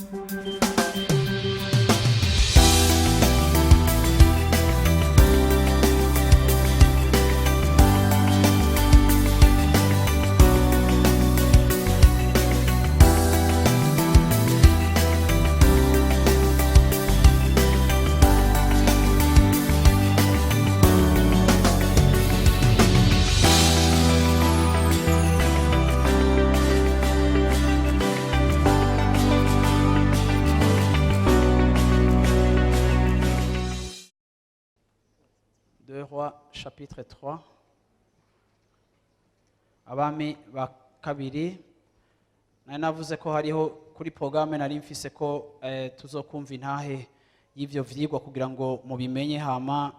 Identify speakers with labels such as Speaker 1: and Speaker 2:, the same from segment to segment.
Speaker 1: Deux Rois chapitre 3. Abami ba kabiri. Nari navuze ko hariho kuri programme nari mfise ko tuzokumva intahe y'ivyo vyigwa kugira ngo mubimenye, hama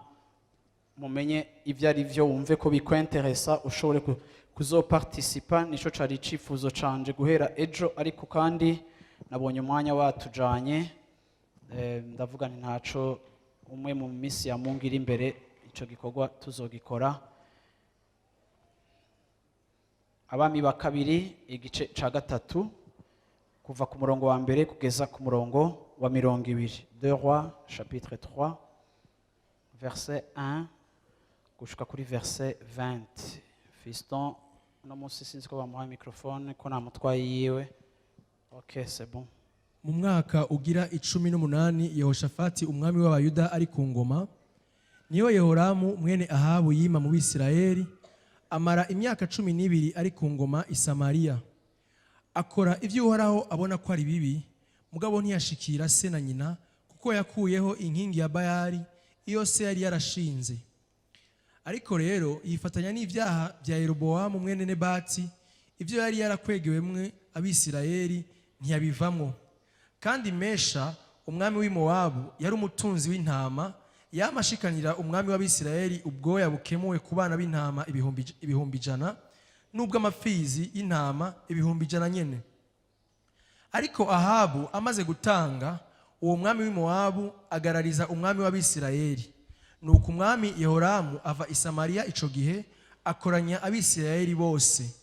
Speaker 1: mumenye ivyo ari vyo, wumve ko bikwenteresa, ushobore kuzoparticipa. Nico cari icifuzo canje guhera ejo, ariko kandi nabonye umwanya watujanye, ndavuga nti ntaco, umwe mu minsi ya Mungu iri imbere ico gikorwa tuzogikora. Abami ba kabiri igice ca gatatu, kuva ku murongo wa mbere kugeza ku murongo wa 20. Deux Rois chapitre 3, verset 1 gushika kuri verset 20. Fiston uno munsi sinzi ko bamuhaye microphone, ko namutwaye yiwe. Ok, c'est bon.
Speaker 2: Mu mwaka ugira 18 Yehoshafati umwami w'Abayuda ari ku ngoma, niyo Yehoramu mwene Ahabu yima mu Bisirayeli, amara imyaka 12 ari ku ngoma i Samariya. Akora ibyo Uhoraho abona ko ari bibi, mugabo ntiyashikira se na nyina, kuko yakuyeho inkingi ya Bayali iyo se yari yarashinze. Ariko rero yifatanya n'ibyaha bya Yerobowamu mwene Nebati, ibyo yari yarakwegewemwe Abisirayeli, ntiyabivamwo. Kandi Mesha umwami w'i Mowabu yari umutunzi w'intama, yamashikanira umwami w'Abisirayeli ubwoya bukemuwe ku bana b'intama 100,000, n'ubw'amapfizi y'intama 100,000 nyene. Ariko Ahabu amaze gutanga, uwo mwami w'i Mowabu agarariza umwami w'Abisirayeli. Nuko umwami Yehoramu ava i Samariya ico gihe, akoranya Abisirayeli bose.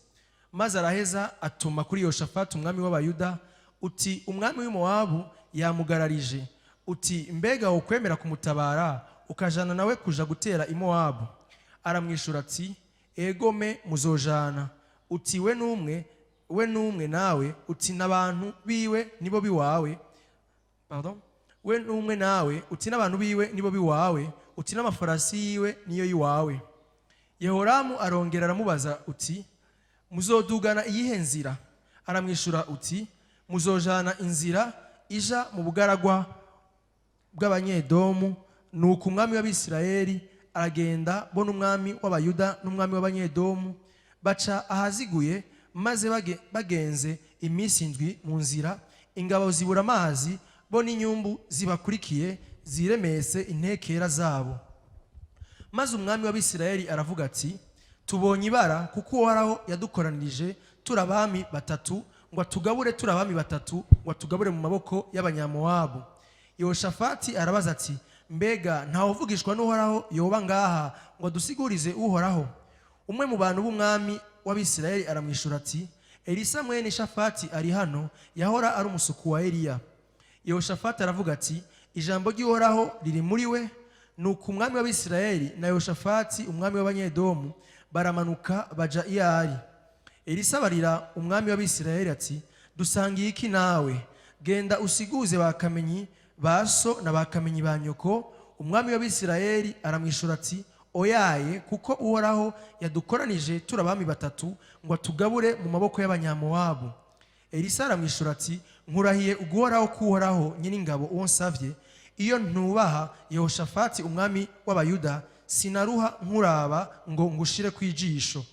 Speaker 2: Maze araheza atuma kuri Yoshafati umwami w'Abayuda uti: "Umwami w'i Mowabu yamugararije", uti: "Mbega wokwemera kumutabara, ukajana nawe kuja gutera i Mowabu?" Aramwishura ati: "Egome, muzojana." Uti: "We n'umwe, we n'umwe nawe", uti: "N'abantu biwe nibo biwawe." Pardon, "We n'umwe nawe", uti: "N'abantu biwe nibo biwawe", uti: "N'amafarasi yiwe niyo yiwawe." Yehoramu arongera aramubaza uti: "Muzodugana iyihe nzira?" Aramwishura uti: "Muzojana inzira ija mu bugaragwa bw'Abanyedomu." Nuko umwami w'Abisirayeli aragenda, bo n'umwami w'Abayuda n'umwami w'Abanyedomu, baca ahaziguye. Maze bagenze iminsi 7 mu nzira, ingabo zibura amazi, bo n'inyumbu zibakurikiye ziremese intekera zabo. Maze umwami w'Abisirayeli aravuga ati: "Tubonye ibara, kuko Uhoraho yadukoranirije turi abami batatu ngo atugabure, turi abami batatu ngo atugabure mu maboko y'Abanyamowabu." Yehoshafati arabaza ati: "Mbega ntawuvugishwa n'Uhoraho yoba ngaha ngo adusigurize Uhoraho?" Umwe mu bantu b'umwami w'Abisirayeli aramwishura ati: "Elisa mwene Shafati ari hano, yahora ari umusuku wa Eliya." Yehoshafati aravuga ati: "Ijambo ry'Uhoraho riri muri we." Nuko umwami w'Abisirayeli na Yehoshafati umwami w'Abanyedomu baramanuka baja iyo ari. Elisa abarira umwami w'Abisirayeli ati: "Dusangiye iki nawe? Genda usiguze ba kamenyi ba so na ba kamenyi ba nyoko." Umwami w'Abisirayeli aramwishura ati: "Oyaye, kuko Uhoraho yadukoranije turi abami batatu ngo atugabure mu maboko y'Abanyamowabu." Elisa aramwishura ati: "Nkurahiye uguhoraho k'Uhoraho Nyiringabo uwo nsavye, iyo ntubaha Yehoshafati umwami w'Abayuda, sinaruha nkuraba ngo ngushire kw'ijisho.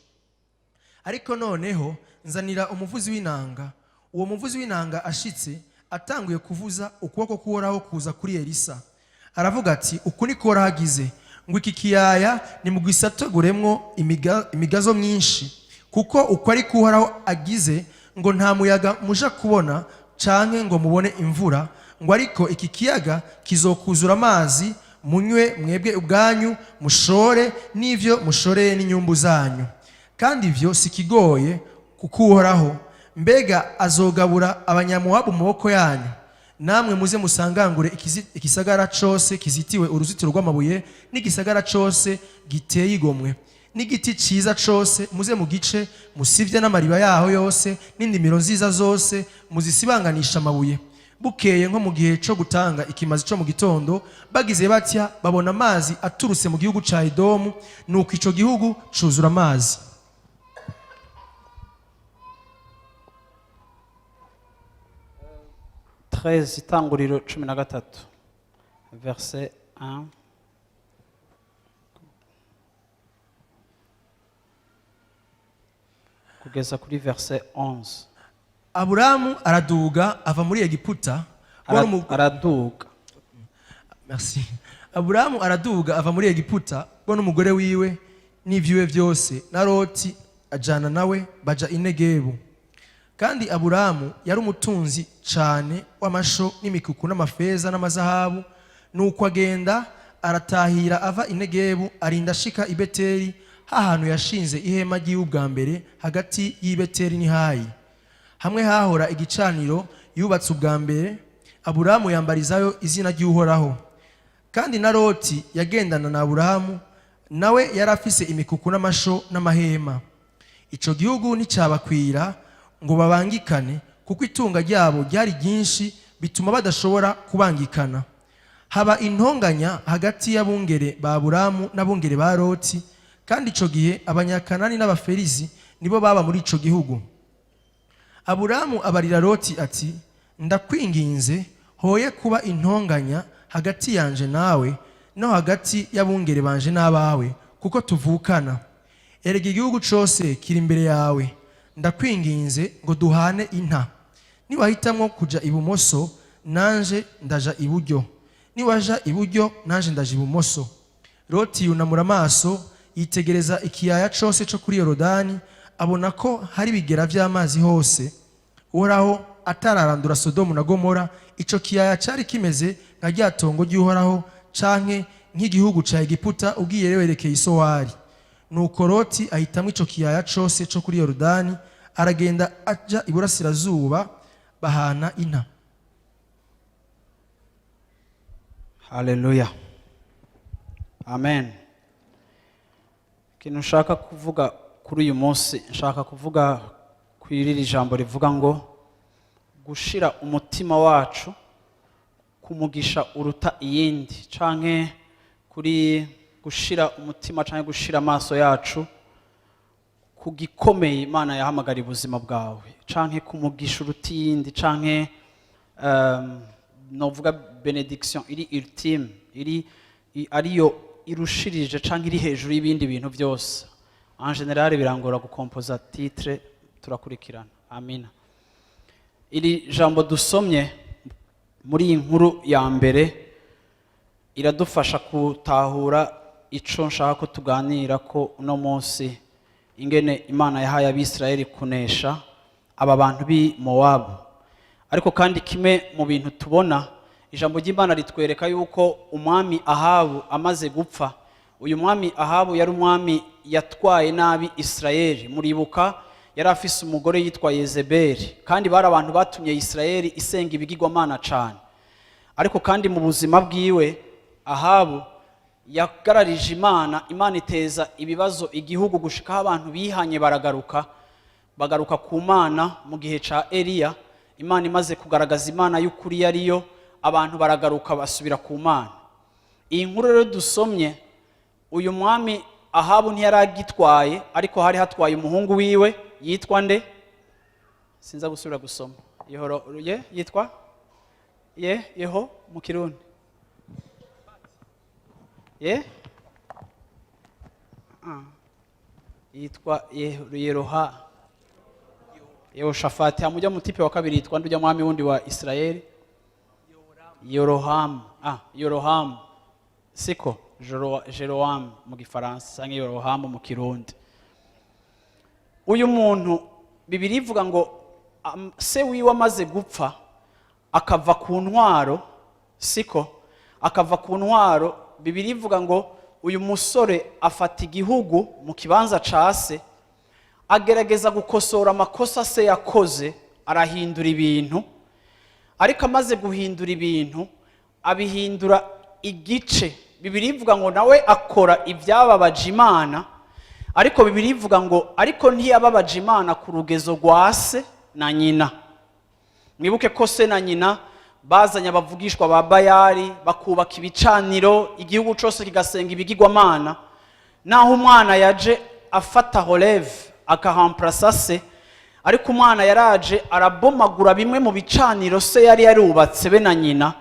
Speaker 2: Ariko noneho nzanira umuvuzi w'inanga." Uwo muvuzi w'inanga ashitse, atanguye kuvuza, ukuboko k'Uhoraho kuza kuri Elisa. Aravuga ati: "Uku niko Uhoraho agize ngo: Iki kiyaya nimugisataguremwo imigazo myinshi, kuko uko ari Uhoraho agize ngo: Nta muyaga muja kubona canke ngo mubone imvura, ngo ariko iki kiyaga kizokuzura amazi, munywe mwebwe ubwanyu, mushore n'ivyo mushoreye n'inyumbu zanyu. Kandi ivyo si kigoye kuko Uhoraho. Mbega azogabura Abanyamowabu mu maboko yanyu?" Namwe muze musangangure igisagara cose kizitiwe uruzitiro rw'amabuye, n'igisagara cose giteye igomwe, n'igiti ciza cose muze mu gice, musivye n'amariba yaho yose, n'indimiro nziza zose muzisibanganisha amabuye." Bukeye, nko mu gihe co gutanga ikimazi co mu gitondo, bagize batya babona amazi aturutse mu gihugu ca Edomu. Nuko ico gihugu cuzura amazi.
Speaker 1: 13, Itanguriro 13, verset 1 kugeza kuri verset 11.
Speaker 2: Aburamu araduga ava muri Egiputa
Speaker 1: Araduga.
Speaker 2: Merci. Aburamu araduga ava muri Egiputa, bo n'umugore wiwe n'ivyiwe byose, na Loti ajana nawe, baja i Negebu. Kandi Aburamu yari umutunzi cane w'amasho n'imikuku n'amafeza n'amazahabu. Nuko agenda aratahira ava i Negebu, arinda ashika i Beteli, hahantu yashinze ihema ry'iwe ubwa mbere, hagati y'i Beteli n'i Hayi, hamwe hahora igicaniro yubatse ubwa mbere. Aburamu yambarizayo izina ry'Uhoraho. Kandi na Loti yagendana na Aburamu, nawe yari afise imikuku n'amasho n'amahema. Ico gihugu nticabakwira ngo babangikane, kuko itunga ryabo ryari ryinshi, bituma badashobora kubangikana. Haba intonganya hagati y'abungere ba Aburamu n'abungere ba Loti. Kandi ico gihe Abanyakanani n'Abaferizi nibo baba muri ico gihugu. Aburamu abarira Loti ati: "Ndakwinginze, hoye kuba intonganya hagati yanje nawe, no hagati y'abungere banje n'abawe, kuko tuvukana. Erega igihugu cose kiri imbere yawe. Ndakwinginze ngo duhane inta. Niwahitamwo kuja ibumoso, nanje ndaja iburyo; niwaja iburyo, nanje ndaja ibumoso." Loti yunamura amaso, yitegereza ikiyaya cose co kuri Yorodani, abona ko hari ibigera vy'amazi hose. Uhoraho atararandura Sodomu na Gomora, ico kiyaya cari kimeze nka rya tongo ry'Uhoraho, canke nk'igihugu ca Egiputa ugiye werekeye Isowari. Nuko Loti ahitamwo ico kiyaya cose co kuri Yorodani, aragenda aja iburasirazuba, bahana inta.
Speaker 1: Haleluya, amen. Ikintu nshaka kuvuga kuri uyu munsi, nshaka kuvuga kuri iri jambo rivuga ngo gushira umutima wacu ku mugisha uruta iyindi, canke kuri gushira umutima canke gushira amaso yacu ku gikomeye Imana yahamagara ubuzima bwawe, canke ku mugisha uruta iyindi, canke novuga bénédiction iri ultime, iri ariyo irushirije canke iri hejuru y'ibindi bintu byose. En général birangora gukompoza titre. Turakurikirana, amina. Iri jambo dusomye muri iyi nkuru ya mbere iradufasha gutahura ico nshaka ko tuganira ko uno munsi, ingene Imana yahaye Abisirayeli kunesha aba bantu b'i Mowabu. Ariko kandi kimwe mu bintu tubona, ijambo ry'Imana ritwereka yuko umwami Ahabu amaze gupfa, uyu mwami Ahabu yari umwami yatwaye nabi Isirayeli. Muribuka yari afise umugore yitwa Yezebeli, kandi bari abantu batumye Isirayeli isenga ibigirwamana cane. Ariko kandi mu buzima bwiwe Ahabu yagararije Imana, Imana iteza ibibazo igihugu gushikaho abantu bihanye, baragaruka, bagaruka ku Mana mu gihe ca Eliya. Imana imaze kugaragaza Imana y'ukuri yariyo, abantu baragaruka basubira ku Mana. Iyi nkuru rero dusomye, uyu mwami Ahabu ntiyari agitwaye, ariko hari hatwaye umuhungu wiwe yitwa nde? Sinza gusubira gusoma. Yehoro ye yitwa ye Yeho mu Kirundi ye. Ah. Yitwa Yeroha, Yehoshafati. Hamujya mutipe wa kabiri yitwa nde? Ujya mwami wundi wa Isirayeli, Yorohamu. Ah, Yorohamu, siko? Jeroam mu Gifaransa canke Yorohamu mu Kirundi. Uyu muntu Bibiri ivuga ngo se wiwe amaze gupfa akava ku ntwaro, siko? Akava ku ntwaro, Bibiri ivuga ngo uyu musore afata igihugu mu kibanza ca se, agerageza gukosora amakosa se yakoze, arahindura ibintu. Ariko amaze guhindura ibintu, abihindura igice. Bibiliya ivuga ngo nawe akora ibyababaje Imana, ariko Bibiliya ivuga ngo ariko ntiyababaje Imana ku rugezo rwa se na nyina. Mwibuke ko se na nyina bazanye abavugishwa ba Bayari, bakubaka ibicaniro, igihugu cyose kigasenga ibigirwamana. Naho umwana yaje afata relève, akahamparasa se, ariko umwana yaraje arabomagura bimwe mu bicaniro se yari yarubatse be na nyina.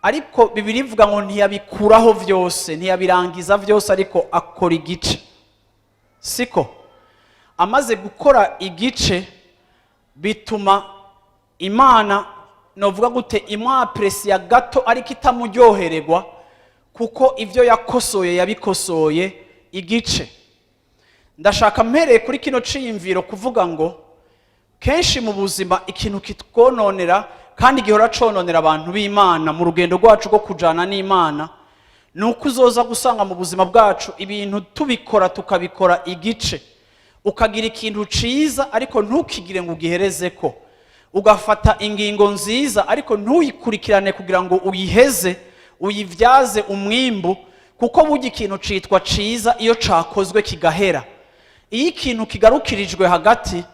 Speaker 1: Ariko Bibiliya ivuga ngo ntiyabikuraho byose, ntiyabirangiza byose, ariko akora igice. Siko amaze gukora igice, bituma Imana, novuga gute, imwapresiya gato, ariko itamuryohererwa, kuko ibyo yakosoye yabikosoye igice. Ndashaka mpereye kuri kino ciyumviro kuvuga ngo kenshi mu buzima ikintu kitwononera kandi gihora cononera abantu b'Imana mu rugendo rwacu rwo kujana n'Imana ni uko uzoza gusanga mu buzima bwacu ibintu tubikora, tukabikora igice. Ukagira ikintu ciza ariko ntukigire ngo ugihereze ko, ugafata ingingo nziza ariko ntuyikurikirane kugira ngo uyiheze, uyibyaze umwimbu. Kuko burya ikintu citwa ciza iyo cakozwe kigahera. Iyo ikintu kigarukirijwe hagati,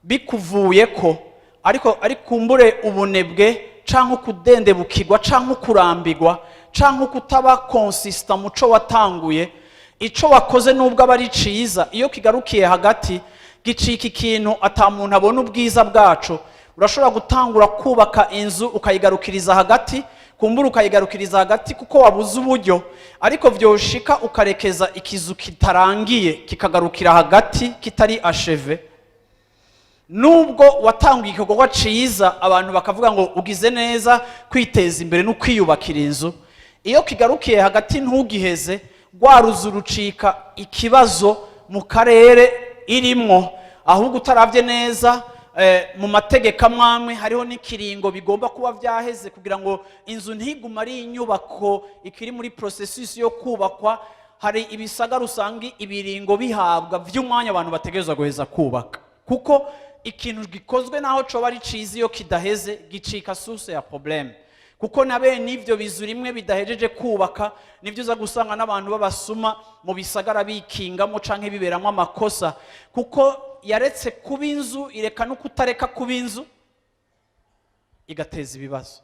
Speaker 1: bikuvuye ko ariko ari kumbure ubunebwe, canke ukudendebukirwa, canke ukurambirwa, canke kutaba consistent mu co watanguye, ico wakoze nubwo aba ari ciza, iyo kigarukiye hagati gicika ikintu ata muntu abona ubwiza bwaco. Urashobora gutangura kubaka inzu ukayigarukiriza hagati, kumbura ukayigarukiriza hagati kuko wabuze uburyo, ariko vyoshika ukarekeza ikizu kitarangiye, kikagarukira hagati, kitari achevé, nubwo watanguye igikorwa ciza, abantu bakavuga ngo ugize neza kwiteza imbere no kwiyubakira inzu. Iyo kigarukiye hagati ntugiheze, rwa ruzu rucika ikibazo mu karere irimwo. Ahubwo utaravye neza, mu mategeko amwe hariho n'ikiringo bigomba kuba vyaheze kugira ngo inzu ntigume ari inyubako ikiri muri processus yo kubakwa. Hari ibisagara usanga ibiringo bihabwa vy'umwanya abantu bategerezwa guheza kubaka, kuko ikintu gikozwe naho coba ari ciza, iyo kidaheze gicika source ya problème. Kuko na bene ivyo bizu rimwe bidahejeje kubaka nivyo uza gusanga n'abantu b'abasuma mu bisagara bikingamo canke biberamwo amakosa, kuko yaretse kuba inzu, ireka no kutareka kuba inzu, igateza ibibazo.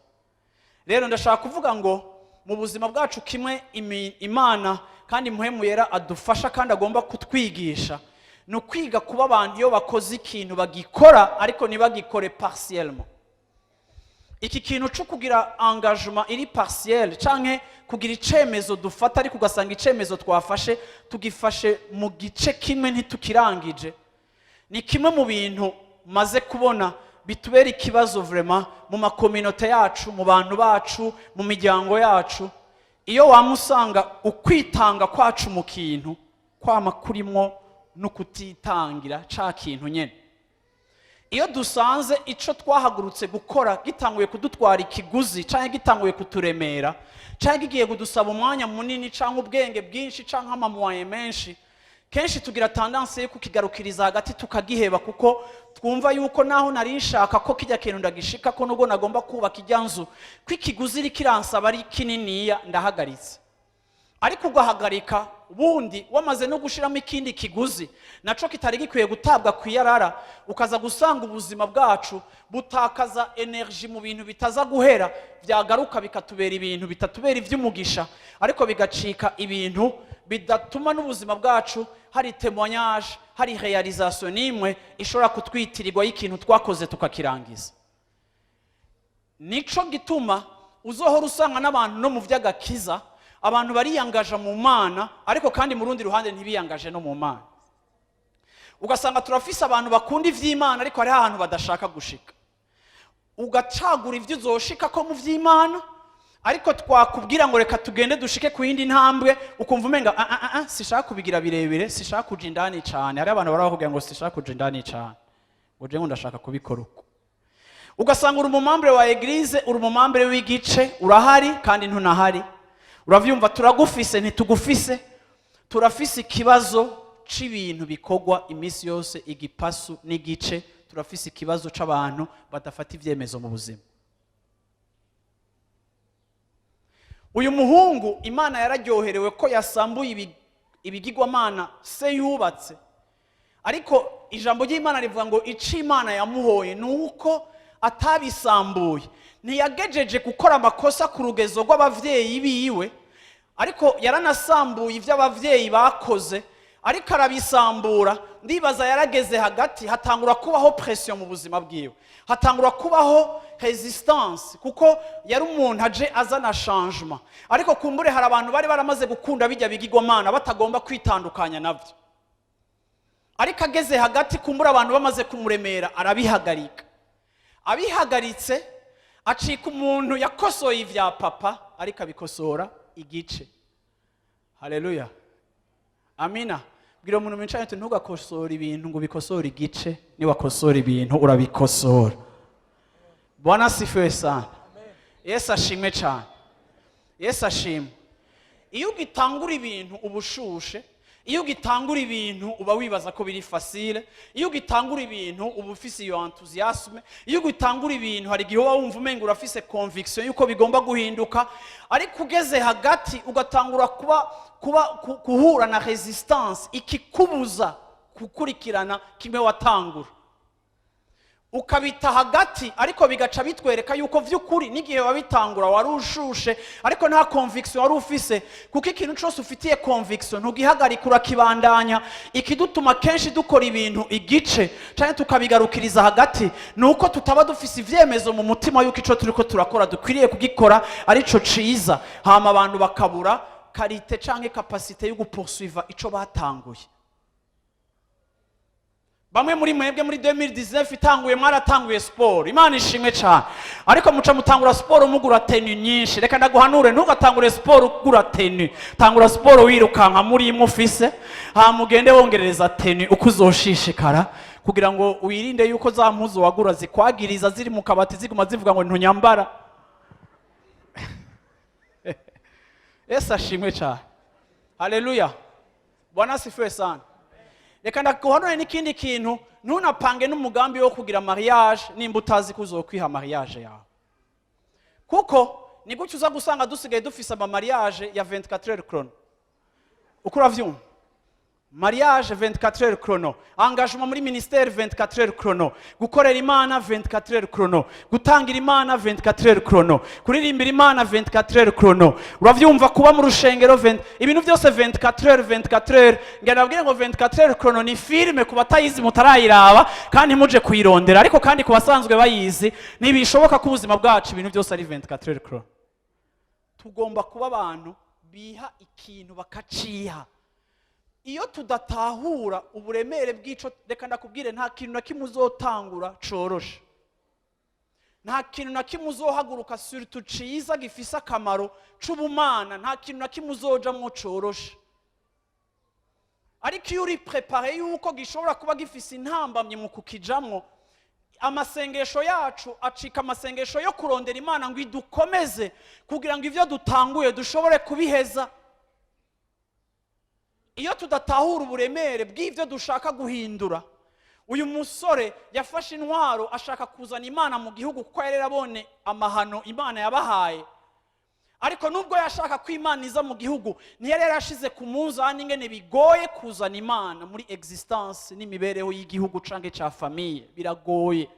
Speaker 1: Rero ndashaka kuvuga ngo mu buzima bwacu kimwe Imana kandi Mpwemu Yera adufasha kandi agomba kutwigisha ni ukwiga kuba abantu iyo bakoze ikintu bagikora, ariko ntibagikore partiellement. Iki kintu cyo kugira engagement iri partiel, canke kugira icemezo dufata ariko ugasanga icemezo twafashe tugifashe mu gice kimwe, ntitukirangije, ni kimwe mu bintu maze kubona bitubera ikibazo vraiment mu ma communautés yacu, mu bantu bacu, mu miryango yacu. Iyo wamusanga ukwitanga kwacu mu kintu kwama kurimwo no kutitangira ca kintu nyene, iyo dusanze ico twahagurutse gukora gitanguye kudutwara ikiguzi, canke gitanguye kuturemera, canke kigiye kudusaba umwanya munini, canke ubwenge bwinshi, canke ama moyens menshi, kenshi tugira tendance yo kukigarukiriza hagati, tukagiheba, kuko twumva yuko naho nari nshaka ko kijya kintu ndagishika ko, nubwo nagomba kubaka ijya nzu, ko ikiguzi iri kiransaba ari kininiya, ndahagaritse. Ariko ugahagarika ubundi wamaze no gushiramo ikindi kiguzi naco kitari gikwiye gutabwa ku iyarara. Ukaza gusanga ubuzima bwacu butakaza énergie mu bintu bitaza guhera, byagaruka bikatubera ibintu bitatubera iby'umugisha, ariko bigacika ibintu bidatuma n'ubuzima bwacu hari témoignage, hari réalisation n'imwe ishobora kutwitirirwa y'ikintu twakoze tukakirangiza. Nico gituma uzohora usanga n'abantu no mu by'agakiza, abantu bariyangaja mu Mana, ariko kandi mu rundi ruhande ntibiyangaje no mu Mana. Ugasanga turafise abantu bakunda ivy'Imana, ariko hariho ahantu badashaka gushika. Ugacagura ibyo uzoshika ko mu vy'Imana, ariko twakubwira ngo reka tugende dushike ku yindi ntambwe, ukumva umenga ah, ah, ah, sishaka kubigira birebire, sishaka kuja indani cane. Hariho abantu barakubwira ngo sishaka kuja indani cane, ngo je ngo ndashaka kubikora uko. Ugasanga uri umu membre wa église, uri umu membre w'igice, urahari kandi ntunahari. Uravyumva, turagufise, ntitugufise. Turafise ikibazo c'ibintu bikorwa iminsi yose igipasu n'igice. Turafise ikibazo c'abantu badafata ivyemezo mu buzima. Uyu muhungu Imana yararyoherewe ko yasambuye ibigirwamana se yubatse, ariko ijambo ry'Imana rivuga ngo icyo Imana yamuhoye ni uko atabisambuye. Ntiyagejeje gukora amakosa ku rugezo rw'abavyeyi biwe, ariko yaranasambuye ibyo abavyeyi bakoze, ariko arabisambura. Ndibaza yarageze hagati, hatangura kubaho pression mu buzima bwiwe, hatangura kubaho résistance, kuko yari umuntu aje azana changement, ariko kumbure hari abantu bari baramaze gukunda bijya bigirwamana, batagomba kwitandukanya nabyo. Ariko ageze hagati, kumbura abantu bamaze kumuremera, arabihagarika. Abihagaritse, acika umuntu yakosoye ibya papa, ariko abikosora igice. Haleluya, amina. Bwira umuntu mwicaye uti: "Ntugakosore ibintu ngo ubikosore igice. Niwakosora ibintu, urabikosora." Bwana asifiwe sana. Yesu ashimwe cyane, Yesu ashimwe. Iyo ugitangura ibintu uba ushushe. Iyo ugitangura ibintu uba wibaza ko biri facile. Iyo ugitangura ibintu uba ufise iyo enthousiasme. Iyo ugitangura ibintu hari igihe uba wumva umenga urafise conviction yuko bigomba guhinduka, ariko ugeze hagati ugatangura kuba guhura na résistance ikikubuza gukurikirana kimwe watangura, ukabita hagati. Ariko bigaca bitwereka yuko vy'ukuri n'igihe wabitangura wari ushushe, ariko nta conviction wari ufise, kuko ikintu cyose ufitiye conviction ntugihagarika, urakibandanya. Ikidutuma kenshi dukora ibintu igice canke tukabigarukiriza hagati ni uko tutaba dufise ivyemezo mu mutima yuko ico turiko turakora dukwiriye kugikora, arico ciza. Hama abantu bakabura qualité canke capacité yo gupoursuiva ico batanguye. Bamwe muri mwebwe muri 2019 itanguye mwaratanguye siporo, Imana ishimwe cyane, ariko muca mutangura siporo mugura tenue nyinshi. Reka ndaguhanure: ntugatangure siporo ugura tenue. Tangura siporo wirukanka muri imwe ufise, hama ugende wongerereza tenue uko uzoshishikara, kugira ngo wirinde yuko za mpuzu wagura zikwagiriza ziri mu kabati, ziguma zivuga ngo ntunyambara. Yesu ashimwe cyane, haleluya. Bwana asifiwe sana. Reka ndaguhanure n'ikindi kintu: ntunapange n'umugambi wo kugira mariage nimba utazi ko uzokwiha mariage yawe, kuko ni gutyo uza gusanga dusigaye dufise ama mariage ya 24 heures chrono. Uko uravyumva, mariage 24 heures chrono, engagement muri ministère 24 heures chrono, gukorera Imana 24 heures chrono, gutangira Imana 24 heures chrono, kuririmbira Imana 24 heures chrono, uravyumva, kuba mu rushengero 20, ibintu byose 24 heures, 24 heures. Ngira nabwire ngo 24 heures chrono ni filme ku batayizi, mutarayiraba kandi muje kuyirondera, ariko kandi ku basanzwe bayizi, ntibishoboka ko ubuzima bwacu ibintu byose ari 24 heures chrono. Tugomba kuba abantu biha ikintu, bakaciha. Iyo tudatahura uburemere bw'ico, reka ndakubwire, nta kintu na kimwe uzotangura coroshe, nta kintu na kimwe uzohaguruka, surtout ciza gifise akamaro c'ubumana, nta kintu na kimwe uzojamwo coroshe. Ariko iyo uri préparé yuko gishobora kuba gifise intambamyi mu kukijamwo, amasengesho yacu acika amasengesho yo kurondera Imana ngo idukomeze kugira ngo ibyo dutanguye dushobore kubiheza. Iyo tudatahura uburemere bw'ibyo dushaka guhindura, uyu musore yafashe intwaro ashaka kuzana Imana mu gihugu, kuko yari yarabonye amahano Imana yabahaye. Ariko nubwo yashaka ko Imana iza mu gihugu, ntiyari yarashize ku munzani ingene bigoye kuzana Imana muri existence n'imibereho y'igihugu canke ca famille. Biragoye,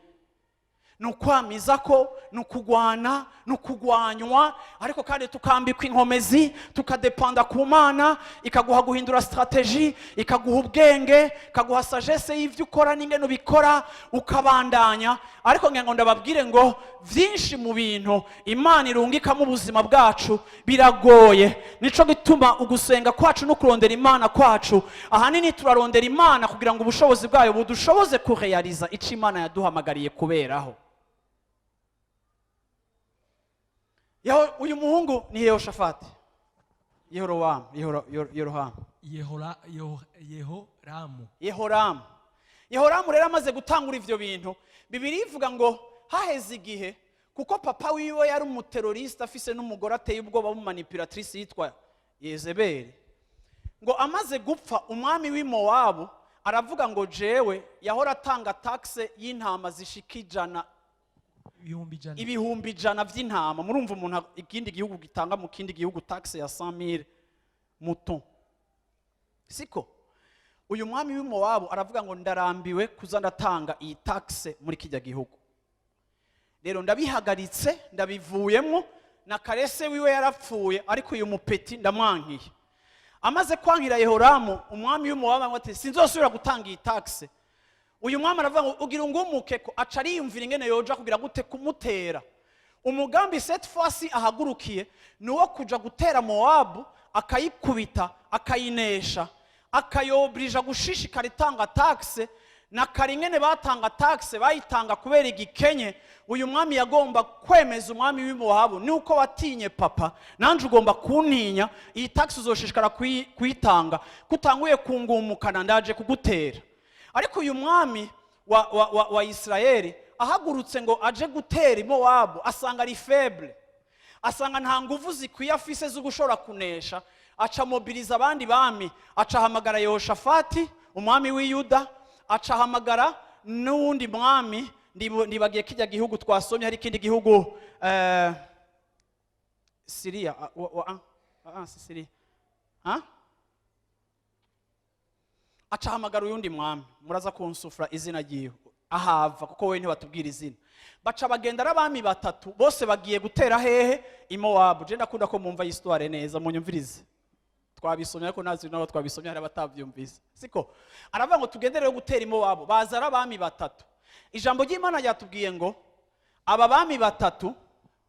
Speaker 1: ni ukwamiza ko ni ukugwana, ni ukugwanywa, ariko kandi tukambikwa inkomezi, tukadepanda ku Mana, ikaguha guhindura stratégie, ikaguha ubwenge, ikaguha sagesse y'ibyo ukora n'ingene ubikora, ukabandanya. Ariko ngira ngo ndababwire ngo byinshi mu bintu Imana irungikamo ubuzima bwacu biragoye. Nico gituma ugusenga kwacu no kurondera Imana kwacu, ahanini turarondera Imana kugira ngo ubushobozi bwayo budushoboze kureyariza icyo Imana yaduhamagariye kuberaho. Uyu muhungu ni Yehoshafati, Yehorowamu, Yerohamu.
Speaker 2: Yehoramu.
Speaker 1: Yehoramu. Yehoramu rero amaze gutangura ivyo bintu, Bibiri ivuga ngo haheze igihe, kuko papa wiwe yari umuteroriste, afise n'umugore ateye ubwoba w'umumanipulatrice yitwa Yezebeli, ngo amaze gupfa, umwami w'i Mowabu aravuga ngo jewe yahora atanga taxe y'intama zishika 100.
Speaker 2: 100,000.
Speaker 1: 100,000 vy'intama. Murumva umuntu ikindi gihugu gitanga mu kindi gihugu taxe ya 100,000 mouton, siko? Uyu mwami w'Imowabu aravuga ngo: "Ndarambiwe kuza ndatanga iyi taxe muri kijya gihugu, rero ndabihagaritse, ndabivuyemo." Na karese wiwe yarapfuye, ariko uyu mupeti ndamwankiye. Amaze kwankira Yehoramu, umwami w'Imowabu ati: "Sinzosubira gutanga iyi taxe." Uyu mwami aravuga ngo: "Ugira ungumuke." Ko aca ariyumvira ingene yoja kugira gute? Kumutera. Umugambi cette fois ahagurukiye ni uwo kuja gutera Mowabu, akayikubita, akayinesha, akayobrija gushishikara itanga taxe. Na kare ingene batanga taxe, bayitanga kubera igikenye. Uyu mwami yagomba kwemeza umwami w'Imowabu: "Nuko watinye papa, nanje ugomba kuntinya. Iyi taxe uzoshishikara kuyitanga. Kutanguye kungumukana, ndaje kugutera." Ariko uyu mwami wa Isirayeli ahagurutse ngo aje gutera Imowabu, asanga ari faible, asanga nta nguvu zikwiye afise zo gushobora kunesha. Aca mobiliza abandi bami, aca ahamagara Yehoshafati, umwami w'Iyuda, aca ahamagara n'uwundi mwami. Ndibagiye kijya gihugu twasomye, hari ikindi gihugu, Siriya, si Siriya, ha? Aca ahamagara uyundi mwami, muraza kunsufura izina ryiwe ahava, kuko we ntibatubwira izina. Baca bagenda ari abami batatu, bose bagiye gutera hehe? Imowabu. Je ndakunda ko mumva histoire neza, munyumvirize. Twabisomye, ariko ntazi n'abo twabisomye, hari abatabyumvise, siko? Aravuga ngo: "Tugende rero gutera Imowabu." Baza ari abami batatu. Ijambo ry'Imana ryatubwiye ngo aba bami batatu,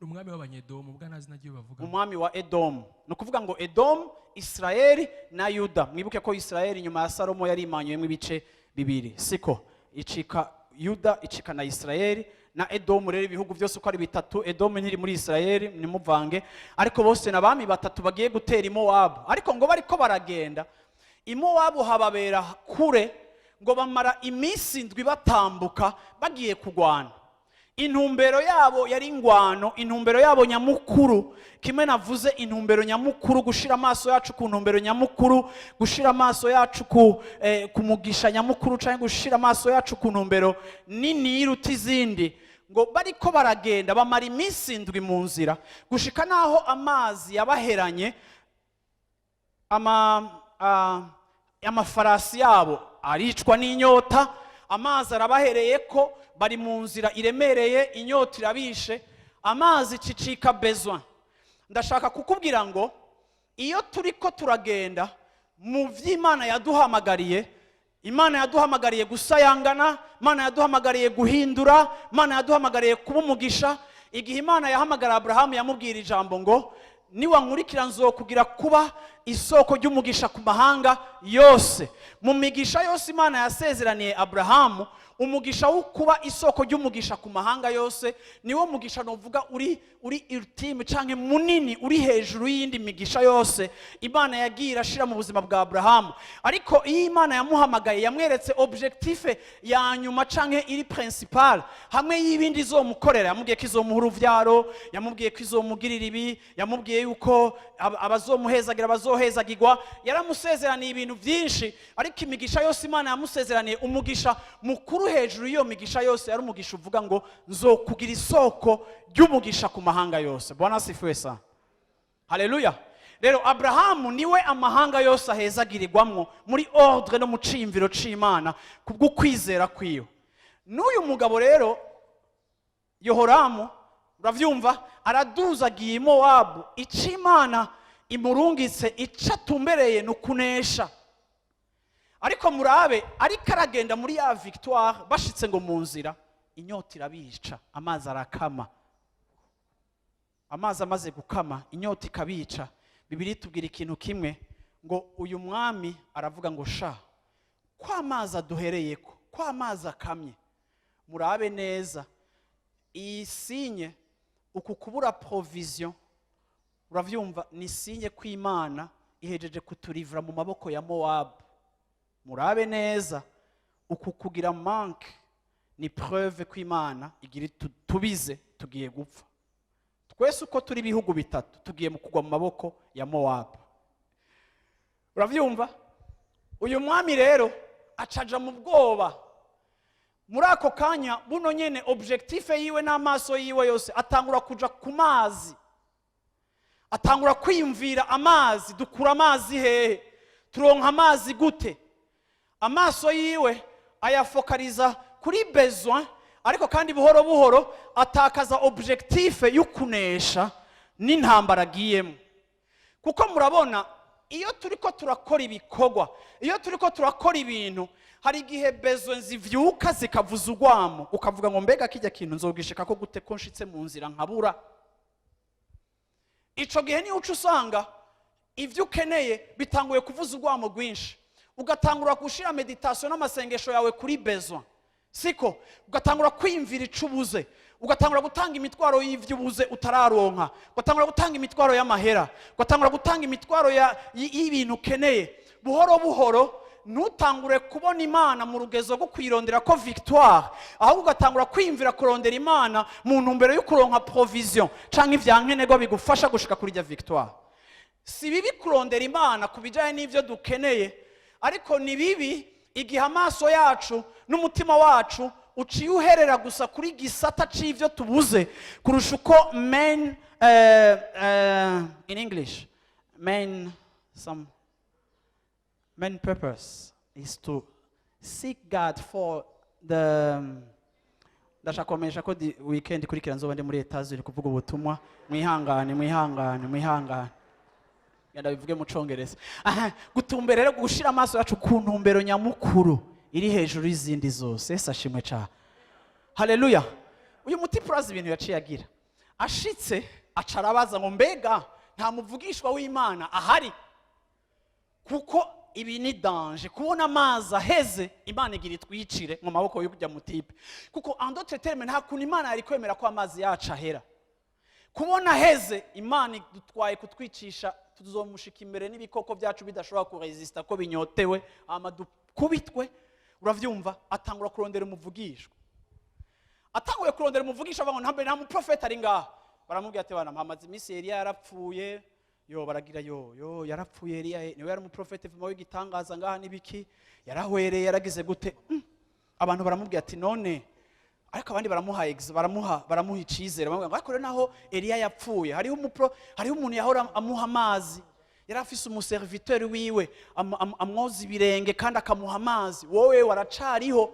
Speaker 2: Ni umwami w'Abanyedomu, ubwo nta zina ry'iwe bavuga.
Speaker 1: Umwami wa Edomu. Ni ukuvuga ngo Edomu, Isirayeli na Yuda. Mwibuke ko Isirayeli nyuma ya Salomo yari imanyuyemo ibice bibiri, siko? Icika Yuda, icika na Isirayeli na Edomu. Rero ibihugu byose uko ari bitatu, Edomu ntiri muri Isirayeli, ntimuvange. Ariko bose ni abami batatu bagiye gutera Imowabu. Ariko ngo bariko baragenda, Imowabu hababera kure. Ngo bamara iminsi 7 batambuka bagiye kugwana. Intumbero yabo yari ingwano, intumbero yabo nyamukuru. Kimwe navuze, intumbero nyamukuru, gushira amaso yacu ku ntumbero nyamukuru, gushira amaso yacu ku mugisha nyamukuru, cyangwa gushira amaso yacu ku ntumbero nini iruta izindi. Ngo bariko baragenda, bamara iminsi 7 mu nzira, gushika n'aho amazi yabaheranye, amafarasi yabo aricwa n'inyota. Amazi arabahereye, ko bari mu nzira iremereye, inyota irabishe, amazi cicika besoin. Ndashaka kukubwira ngo iyo turi ko turagenda mu by'Imana yaduhamagariye, Imana yaduhamagariye gusayangana, Imana yaduhamagariye guhindura, Imana yaduhamagariye kuba umugisha. Igihe Imana yahamagara Aburahamu, yamubwira ijambo ngo: "Niwankurikira, nzokugira kuba isoko ry'umugisha ku mahanga yose." Mu migisha yose Imana yasezeraniye Aburahamu, umugisha wo kuba isoko ry'umugisha ku mahanga yose niwo mugisha novuga uri ultime canke munini, uri hejuru y'iyindi migisha yose Imana yagiye irashira mu buzima bwa Aburahamu. Ariko iyo Imana yamuhamagaye, yamweretse objectif ya nyuma canke iri principal hamwe y'ibindi izomukorera. Yamubwiye ko izomuha uruvyaro, yamubwiye ko izomugirira ibi, yamubwiye yuko abazomuhezagira bazohezagirwa. Yaramusezeraniye ibintu byinshi, ariko imigisha yose Imana yamusezeraniye, umugisha mukuru hejuru y'iyo migisha yose yari umugisha uvuga ngo: "Nzokugira isoko ry'umugisha ku mahanga yose." Bwana asifiwe sana, haleluya. Rero Aburahamu niwe amahanga yose ahezagirirwamwo muri ordre no mu ciyumviro c'Imana kubw'ukwizera kwiwe. N'uyu mugabo rero Yohoramu, uravyumva, araduzagiye Imowabu. Ico Imana imurungitse, ico atumbereye, ni ukunesha. Ariko murabe, ariko aragenda muri ya victoire, bashitse ngo mu nzira, inyota irabica, amazi arakama. Amazi amaze gukama, inyota ikabica, Bibiliya itubwira ikintu kimwe, ngo uyu mwami aravuga ngo: "Sha, ko amazi aduhereyeko, ko amazi akamye, murabe neza iyi signe." Uku kubura provision, uravyumva, ni signe ko Imana ihejeje kuturivura mu maboko ya Mowabu. Murabe neza, uku kugira manque ni preuve ko Imana igira tubize, tugiye gupfa twese uko turi ibihugu bitatu, tugiye mu kugwa mu maboko ya Mowabu. Uravyumva, uyu mwami rero acaja mu bwoba. Muri ako kanya buno nyene, objectif yiwe n'amaso yiwe yose atangura kuja ku mazi, atangura kwiyumvira amazi: dukura amazi hehe? Turonka amazi gute? Amaso yiwe ayafokaliza kuri besoin, ariko kandi buhoro buhoro atakaza objectif y'ukunesha n'intambara agiyemo. Kuko murabona, iyo turiko turakora ibikorwa, iyo turiko turakora ibintu, hari igihe besoin zivyuka zikavuza urwamo, ukavuga ngo: "Mbega kijya kintu nzogishika ko gute, ko nshitse mu nzira nkabura?" Ico gihe niyo uca usanga ibyo ukeneye bitanguye kuvuza urwamo rwinshi, ugatangura gushira méditation n'amasengesho yawe kuri besoin, siko? Ugatangura kwiyumvira ico ubuze, ugatangura gutanga imitwaro y'ivyo ubuze utararonka, ugatangura gutanga imitwaro y'amahera, ugatangura gutanga imitwaro y'ibintu ukeneye. Buhoro buhoro ntutangure kubona Imana mu rugezo rwo kwirondera ko victoire, ahubwo ugatangura kwiyumvira kurondera Imana mu ntumbero yo kuronka provision canke ivyankenerwa bigufasha gushika kuri rya victoire. Si bibi kurondera Imana ku bijyanye n'ibyo dukeneye, ariko ni bibi igihe amaso yacu n'umutima wacu uciye uherera gusa kuri gisata c'ibyo tubuze kurusha uko main, in English, main, some main purpose is to seek God for the. Ndashaka kubamenyesha ko di weekend ikurikira nzoba ndi muri Etats-Unis kuvuga ubutumwa. Mwihangane, mwihangane, mwihangane, genda bivuge mu Congereza. Aha, gutumbera rero, gushira amaso yacu ku ntumbero nyamukuru iri hejuru y'izindi zose. Yesu ashimwe cyane, haleluya. Uyu muti purazi ibintu yaciye agira, ashitse aca arabaza ngo: "Mbega nta muvugishwa w'Imana ahari? Kuko ibi ni danger, kubona amazi aheze, Imana igira itwicire mu maboko yo kujya mutipe." Kuko en d'autres termes, nta kuntu Imana yari kwemera ko amazi yacu ahera. Kubona aheze, Imana idutwaye kutwicisha, tuzomushika imbere n'ibikoko byacu bidashobora kuresista ko binyotewe, hama dukubitwe. Uravyumva? Atangura kurondera umuvugishwa. Atanguye kurondera umuvugisha, avuga ngo: "Nta mbere nta muprofeti ari ngaha?" Baramubwira ati: "Bana, mpamaze iminsi, Eliya yarapfuye." Yo baragira yo yo: "Yarapfuye Eliya, niwe yari umuprofeti vuma w'igitangaza ngaha n'ibiki, yarahwereye, yaragize gute?" Abantu baramubwira ati: "None." Ariko abandi baramuha icizere, baramubwira ngo: "Ariko rero naho Eliya yapfuye, hariho umuntu yahora amuha amazi, yari afise umuserviteur wiwe amwoza ibirenge kandi akamuha amazi. Wowe waracariho,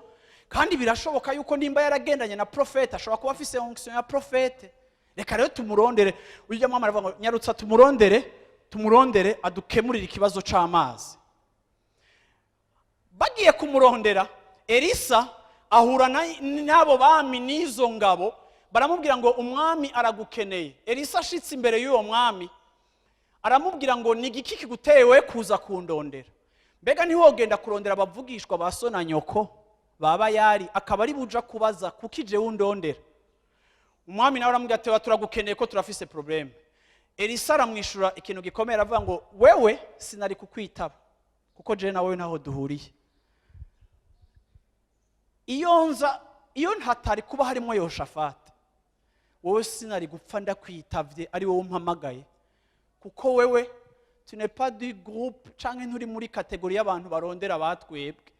Speaker 1: kandi birashoboka yuko nimba yaragendanye na profete, ashobora kuba afise onction ya profete. Reka rero tumurondere." Ujya mwama aravuga ngo: "Nyarutsa tumurondere, tumurondere adukemurire ikibazo c'amazi." Bagiye kumurondera, Elisa ahura n'abo bami n'izo ngabo, baramubwira ngo: "Umwami aragukeneye." Elisa ashitse imbere y'uwo mwami, aramubwira ngo: "Ni igiki kigutewe kuza kundondera? Mbega ntiwogenda kurondera abavugishwa ba so na nyoko baba yari akaba ari buja kubaza, kuko ije undondera?" Umwami nawe aramubwira ati: "Turagukeneye ko turafise problème." Elisa aramwishura ikintu gikomeye, aravuga ngo: "Wewe sinari kukwitaba, kuko jewe nawe ntaho duhuriye. Iyo nza, iyo ntatari kuba harimo Yehoshafati, wowe sinari gupfa ndakwitavye ari wowe umpamagaye, kuko wewe tu n'es pas du groupe canke nturi muri catégorie y'abantu barondera batwebwe.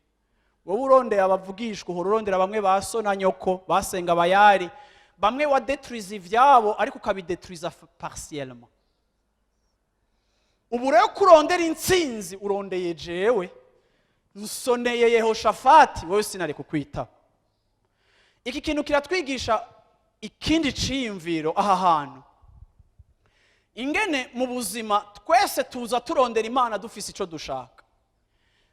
Speaker 1: Wowe urondeye abavugishwa, uhora urondera bamwe ba so na nyoko basenga bayari, bamwe wadetruiza ivyabo, ariko ukabidetruiza partiellement. Ubu rero ko urondera intsinzi, urondeye jewe, nsoneye Yehoshafati, wowe sinari kukwitaba." Iki kintu kiratwigisha ikindi ciyumviro aha hantu, ingene mu buzima twese tuza turondera Imana dufise icyo dushaka.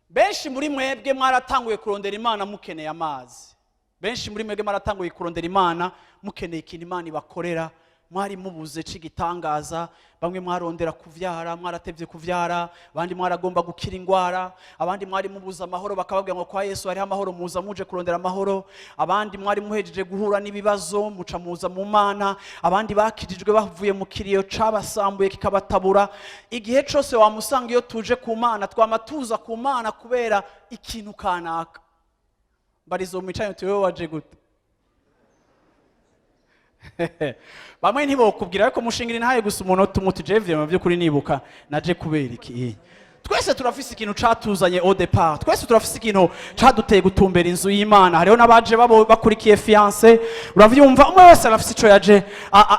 Speaker 1: Benshi muri mwebwe mwaratanguye kurondera Imana mukeneye amazi. Benshi muri mwebwe mwaratanguye kurondera Imana mukeneye ikintu Imana ibakorera mwari mubuze c'igitangaza. Bamwe mwarondera kuvyara, mwaratevye kuvyara. Abandi mwaragomba gukira ingwara. Abandi mwari mubuze amahoro, bakababwira ngo kwa Yesu hariho amahoro, muza muje kurondera amahoro. Abandi mwari muhejeje guhura n'ibibazo, muca muza mu Mana. Abandi bakirijwe bavuye mu kiriyo cabasambuye kikabatabura. Igihe cose wamusanga, iyo tuje ku Mana, twama tuza ku Mana kubera ikintu kanaka. Mbarizo mwicaye uti: "Wewe waje gute?" Bamwe ntibokubwira, ariko mushingira intaye gusa umunota umwe uti: "Jewe mu by'ukuri nibuka naje kubera iki." Twese turafise ikintu catuzanye au départ, twese turafise ikintu caduteye gutumbera inzu y'Imana. Hariho n'abaje babo bakurikiye fiancé, uravyumva? Umwe wese arafise ico yaje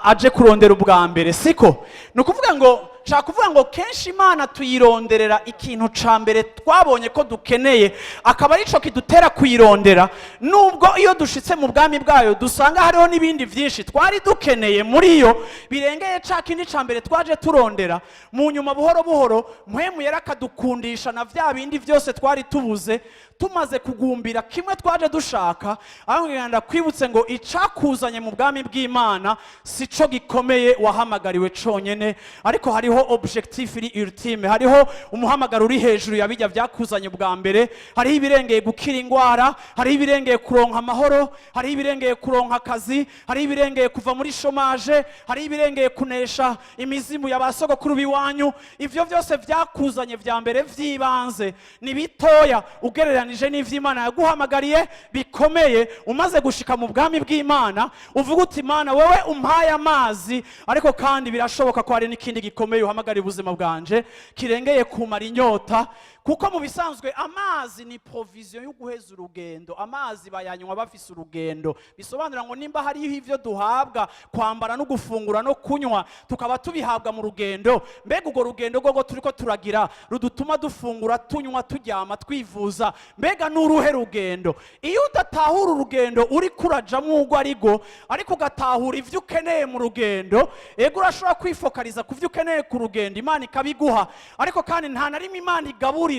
Speaker 1: aje kurondera ubwa mbere, siko? Ni ukuvuga ngo, nshaka kuvuga ngo kenshi Imana tuyironderera ikintu ca mbere twabonye ko dukeneye, akaba arico kidutera kuyirondera, nubwo iyo dushitse mu bwami bwayo dusanga hariho n'ibindi vyinshi twari dukeneye muri yo birengeye ca kindi ca mbere twaje turondera. Mu nyuma, buhoro buhoro, Mpwemu Yera akadukundisha na vya bindi vyose twari tubuze, tumaze kugumbira kimwe twaje dushaka. Aho ngenda kwibutse ngo icakuzanye mu bwami bw'Imana si co gikomeye wahamagariwe conyene, ariko hariho objectif iri ultime, hariho umuhamagaro uri hejuru ya bijya byakuzanye bwa mbere. Hariho ibirengeye gukira ingwara, hariho ibirengeye kuronka amahoro, hariho ibirengeye kuronka akazi, hariho ibirengeye kuva muri chômage, hariho ibirengeye kunesha imizimu ya ba sogokuru b'iwanyu. Ivyo byose byakuzanye vya mbere vy'ibanze ni bitoya ugereranije n'ivy'Imana yaguhamagariye bikomeye. Umaze gushika mu bwami bw'Imana, uvuga uti: "Imana, wowe umpaye amazi, ariko kandi birashoboka ko hari n'ikindi gikomeye uhamagariye ubuzima bwanje kirengeye kumara inyota." Kuko mu bisanzwe amazi ni provision yo guheza urugendo. Amazi bayanywa bafise urugendo. Bisobanura ngo nimba hariho ivyo duhabwa, kwambara no gufungura no kunywa, tukaba tubihabwa mu rugendo, mbega urwo rugendo rwo turiko turagira rudutuma dufungura, tunywa, turyama, twivuza, mbega ni uruhe rugendo? Iyo udatahura urugendo uri kurajamwo urwo arigo, ariko ugatahura ivyo ukeneye mu rugendo, ego, urashobora kwifokaliza ku vyo ukeneye ku rugendo, Imana ikabiguha. Ariko kandi nta na rimwe Imana igaburira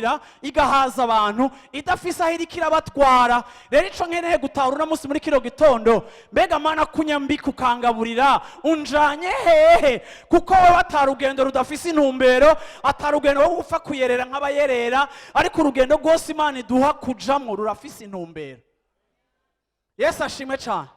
Speaker 1: igahaza abantu idafise aho iriko irabatwara. Rero ico nkeneye gutahura uno munsi muri kino gitondo: mbega Mana, kunyambika ukangaburira, unjanye hehe? Kuko wewe ata rugendo rudafise intumbero, ata rugendo rwo gupfa kuyerera nk'abayerera, ariko urugendo rwose Imana iduha kujamwo rurafise intumbero. Yesu ashimwe cyane.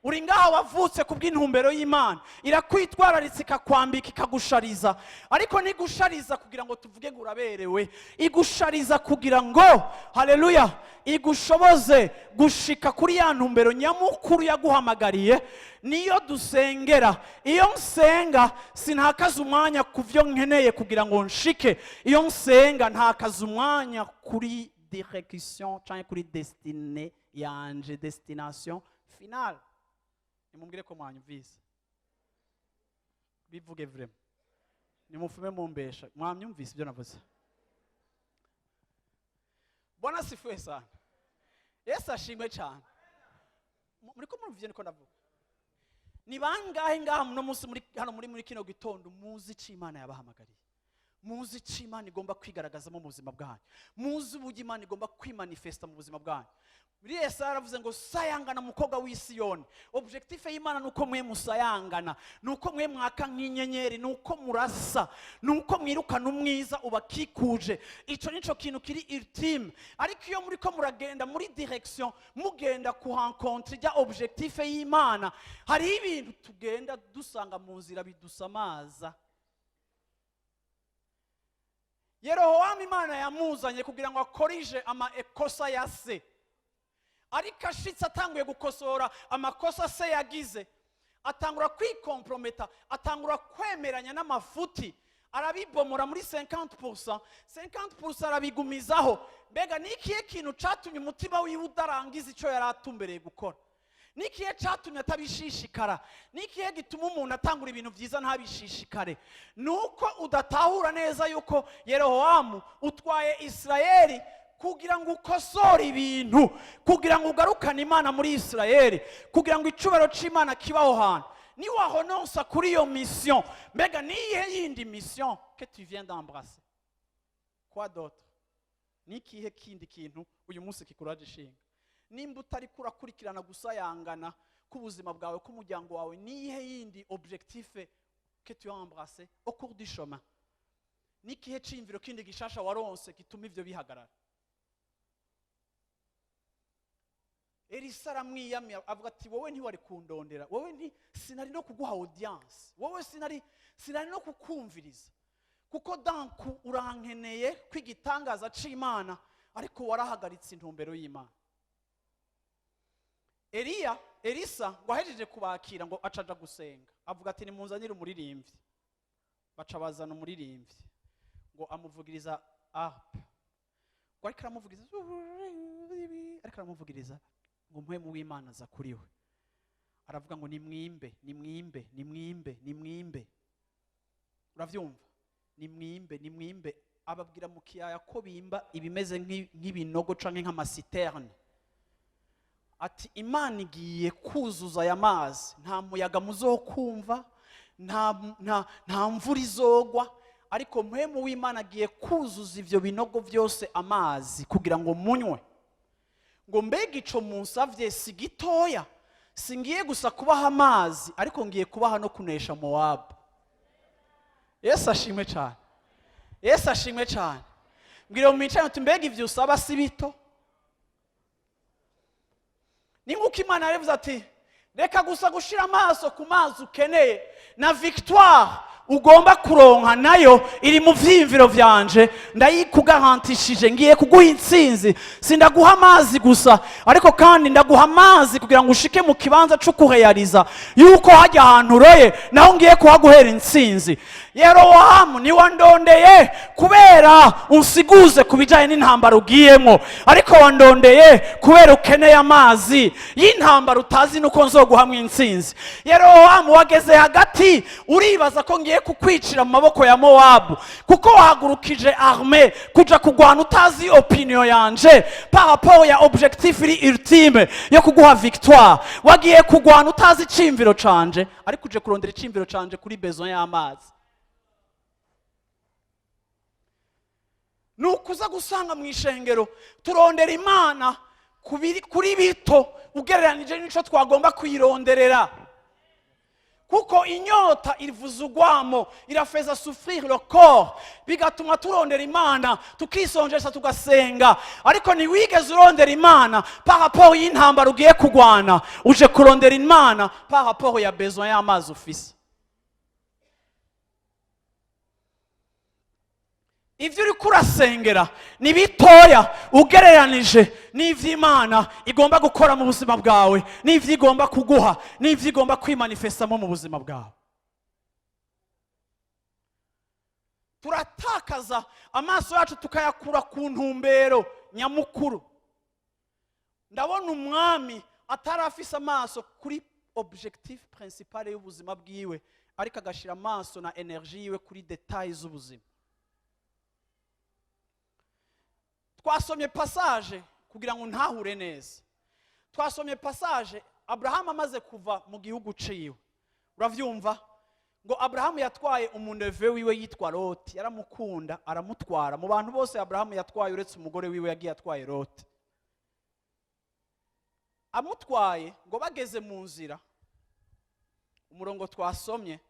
Speaker 1: Uri ngaha wavutse ku bw'intumbero y'Imana. Irakwitwararitse, ikakwambika, ikagushariza, ariko ntigushariza kugira ngo tuvuge ngo uraberewe. Igushariza kugira ngo, haleluya, igushoboze gushika kuri ya ntumbero nyamukuru yaguhamagariye. Niyo dusengera. Iyo nsenga, sintakaza umwanya ku byo nkeneye kugira ngo nshike. Iyo nsenga, ntakaza umwanya kuri direction cyangwa kuri destinée yanje, destination finale. Nimubwire ko mwanyumvise. Bivuge vraiment, nimufume mumbesha. Mwamyumvise ibyo navuze? Bwana asifiwe sana. Yesu ashimwe cyane. Muriko murumva ivyo niko ndavuga? Ni bangahe ngaha muno munsi, muri hano, muri kino gitondo, muzi ico Imana yabahamagariye, muzi ico Imana igomba kwigaragazamo mu buzima bwanyu, muzi uburyo Imana igomba kwimanifesta mu buzima bwanyu? Muri Yesaya yaravuze ngo: "Sayangana, mukobwa w'i Siyoni." Objectif y'Imana ni uko mwe musayangana, ni uko mwe mwaka nk'inyenyeri, ni uko murasa, ni uko mwirukana umwiza ubakikuje. Ico nico kintu kiri ultime. Ariko iyo muriko muragenda muri direction, mugenda ku rencontre rya objectif y'Imana, hariho ibintu tugenda dusanga mu nzira bidusamaza. Yerohowamu, Imana yamuzanye kugira ngo akorije amakosa ya se, ariko ashitse atanguye gukosora amakosa se yagize, atangura kwikomprometa, atangura kwemeranya n'amafuti, arabibomora muri 50%, 50% arabigumizaho. Mbega ni ikihe kintu catumye umutima wiwe udarangiza icyo yari atumbereye gukora? Ni ikihe catumye atabishishikara? Ni ikihe gituma umuntu atangura ibintu byiza ntabishishikare? Ni uko udatahura neza yuko Yerohowamu utwaye Isirayeli kugira ngo ukosore ibintu, kugira ngo ugarukane Imana muri Isirayeli, kugira ngo icubaro c'Imana kibaho hantu. Niwahononsa kuri iyo mission, mbega niyihe yindi mission que tu viens d'embrasser? Quoi d'autre? Ni ikihe kindi kintu uyu munsi kikuraje ishinga? Nimba utari kurakurikirana gusayangana k'ubuzima bwawe, k'umuryango wawe, niyihe yindi objectif que tu as embrassé au cours du chemin? Ni ikihe ciyumviro kindi gishasha waronse gituma ivyo bihagarara? Elisa aramwiyamye, avuga ati: "Wowe ntiwari kundondera, wowe nti sinari no kuguha audience, wowe sinari no kukumviriza, kuko danku urankeneye kw'igitangaza c'Imana, ariko warahagaritse intumbero y'Imana." Eliya, Elisa ngo ahejeje kubakira, ngo acaja gusenga, avuga ati: "Nimunzanire umuririmbyi." Baca bazana umuririmbyi, ngo amuvugiriza. harpe. Ngo ariko aramuvugiriza, ariko aramuvugiriza, ngo Mpwemu w'Imana aza kuri we, aravuga ngo: "Nimwimbe, nimwimbe, nimwimbe, nimwimbe." Uravyumva? "Nimwimbe, nimwimbe." Ababwira mu kiyaya ko bimba ibimeze nk'ibinogo canke nk'ama citernes, ati: "Imana igiye kuzuza aya mazi, nta muyaga muzokumva, nta mvura izogwa, ariko Mpwemu w'Imana agiye kuzuza ivyo binogo byose amazi kugira ngo munywe." Ngo: "Mbega ico munsavye si gitoya? Singiye gusa kubaha amazi, ariko ngiye kubaha no kunesha Mowabu." Yesu ashimwe cyane, Yesu ashimwe cyane. Mbwira mu micano uti: "Mbega ivyo usaba si bito?" Ni nk'uko Imana yaravuze ati: "Reka gusa gushira amaso ku mazi ukeneye, na victoire ugomba kuronka nayo iri mu vyiyumviro vyanje, ndayikugarantishije. Ngiye kuguha intsinzi. Sindaguha amazi gusa, ariko kandi ndaguha amazi kugira ngo ushike mu kibanza co kureyariza yuko hajya ahantu uroye naho ngiye kuhaguhera intsinzi. Yerowamu, ntiwandondeye kubera unsiguze ku bijyanye n'intambara ugiyemo, ariko wandondeye kubera ukeneye amazi y'intambara utazi nuko nzoguhamwa intsinzi. Yerowamu, wageze hagati uribaza ko ngiye kukwicira mu maboko ya Mowabu, kuko wahagurukije arme kuja kugwana utazi opinion yanje par rapport ya objectif iri ultime yo kuguha victoire. Wagiye kugwana utazi iciyumviro canje, ariko uje kurondera iciyumviro canje kuri besoin y'amazi." Ni ukuza gusanga mu ishengero turondera Imana kuri bito ugereranije n'ico twagomba kuyironderera, kuko inyota ivuza ugwamo, irafeza souffrir le corps, bigatuma turondera Imana, tukisonjesha, tugasenga. Ariko ntiwigeze urondera Imana par rapport y'intambara ugiye kugwana, uje kurondera Imana par rapport ya besoin y'amazi ufise. Ibyo uri kurasengera ni bitoya ugereranije n'iby'Imana igomba gukora mu buzima bwawe, n'ibyo igomba kuguha, n'ibyo igomba kwimanifestamo mu buzima bwawe. Turatakaza amaso yacu tukayakura ku ntumbero nyamukuru. Ndabona umwami atari afise amaso kuri objectif principal y'ubuzima bwiwe, ariko agashyira amaso na energy yiwe kuri détails z'ubuzima. Twasomye passage kugira ngo ntahure neza. Twasomye passage Aburahamu amaze kuva mu gihugu ciwe. Uravyumva? Ngo Aburahamu yatwaye umu neveu wiwe yitwa Loti, yaramukunda aramutwara. Mu bantu bose Aburahamu yatwaye, uretse umugore wiwe, yagiye atwaye Loti. Amutwaye, ngo bageze mu nzira, umurongo twasomye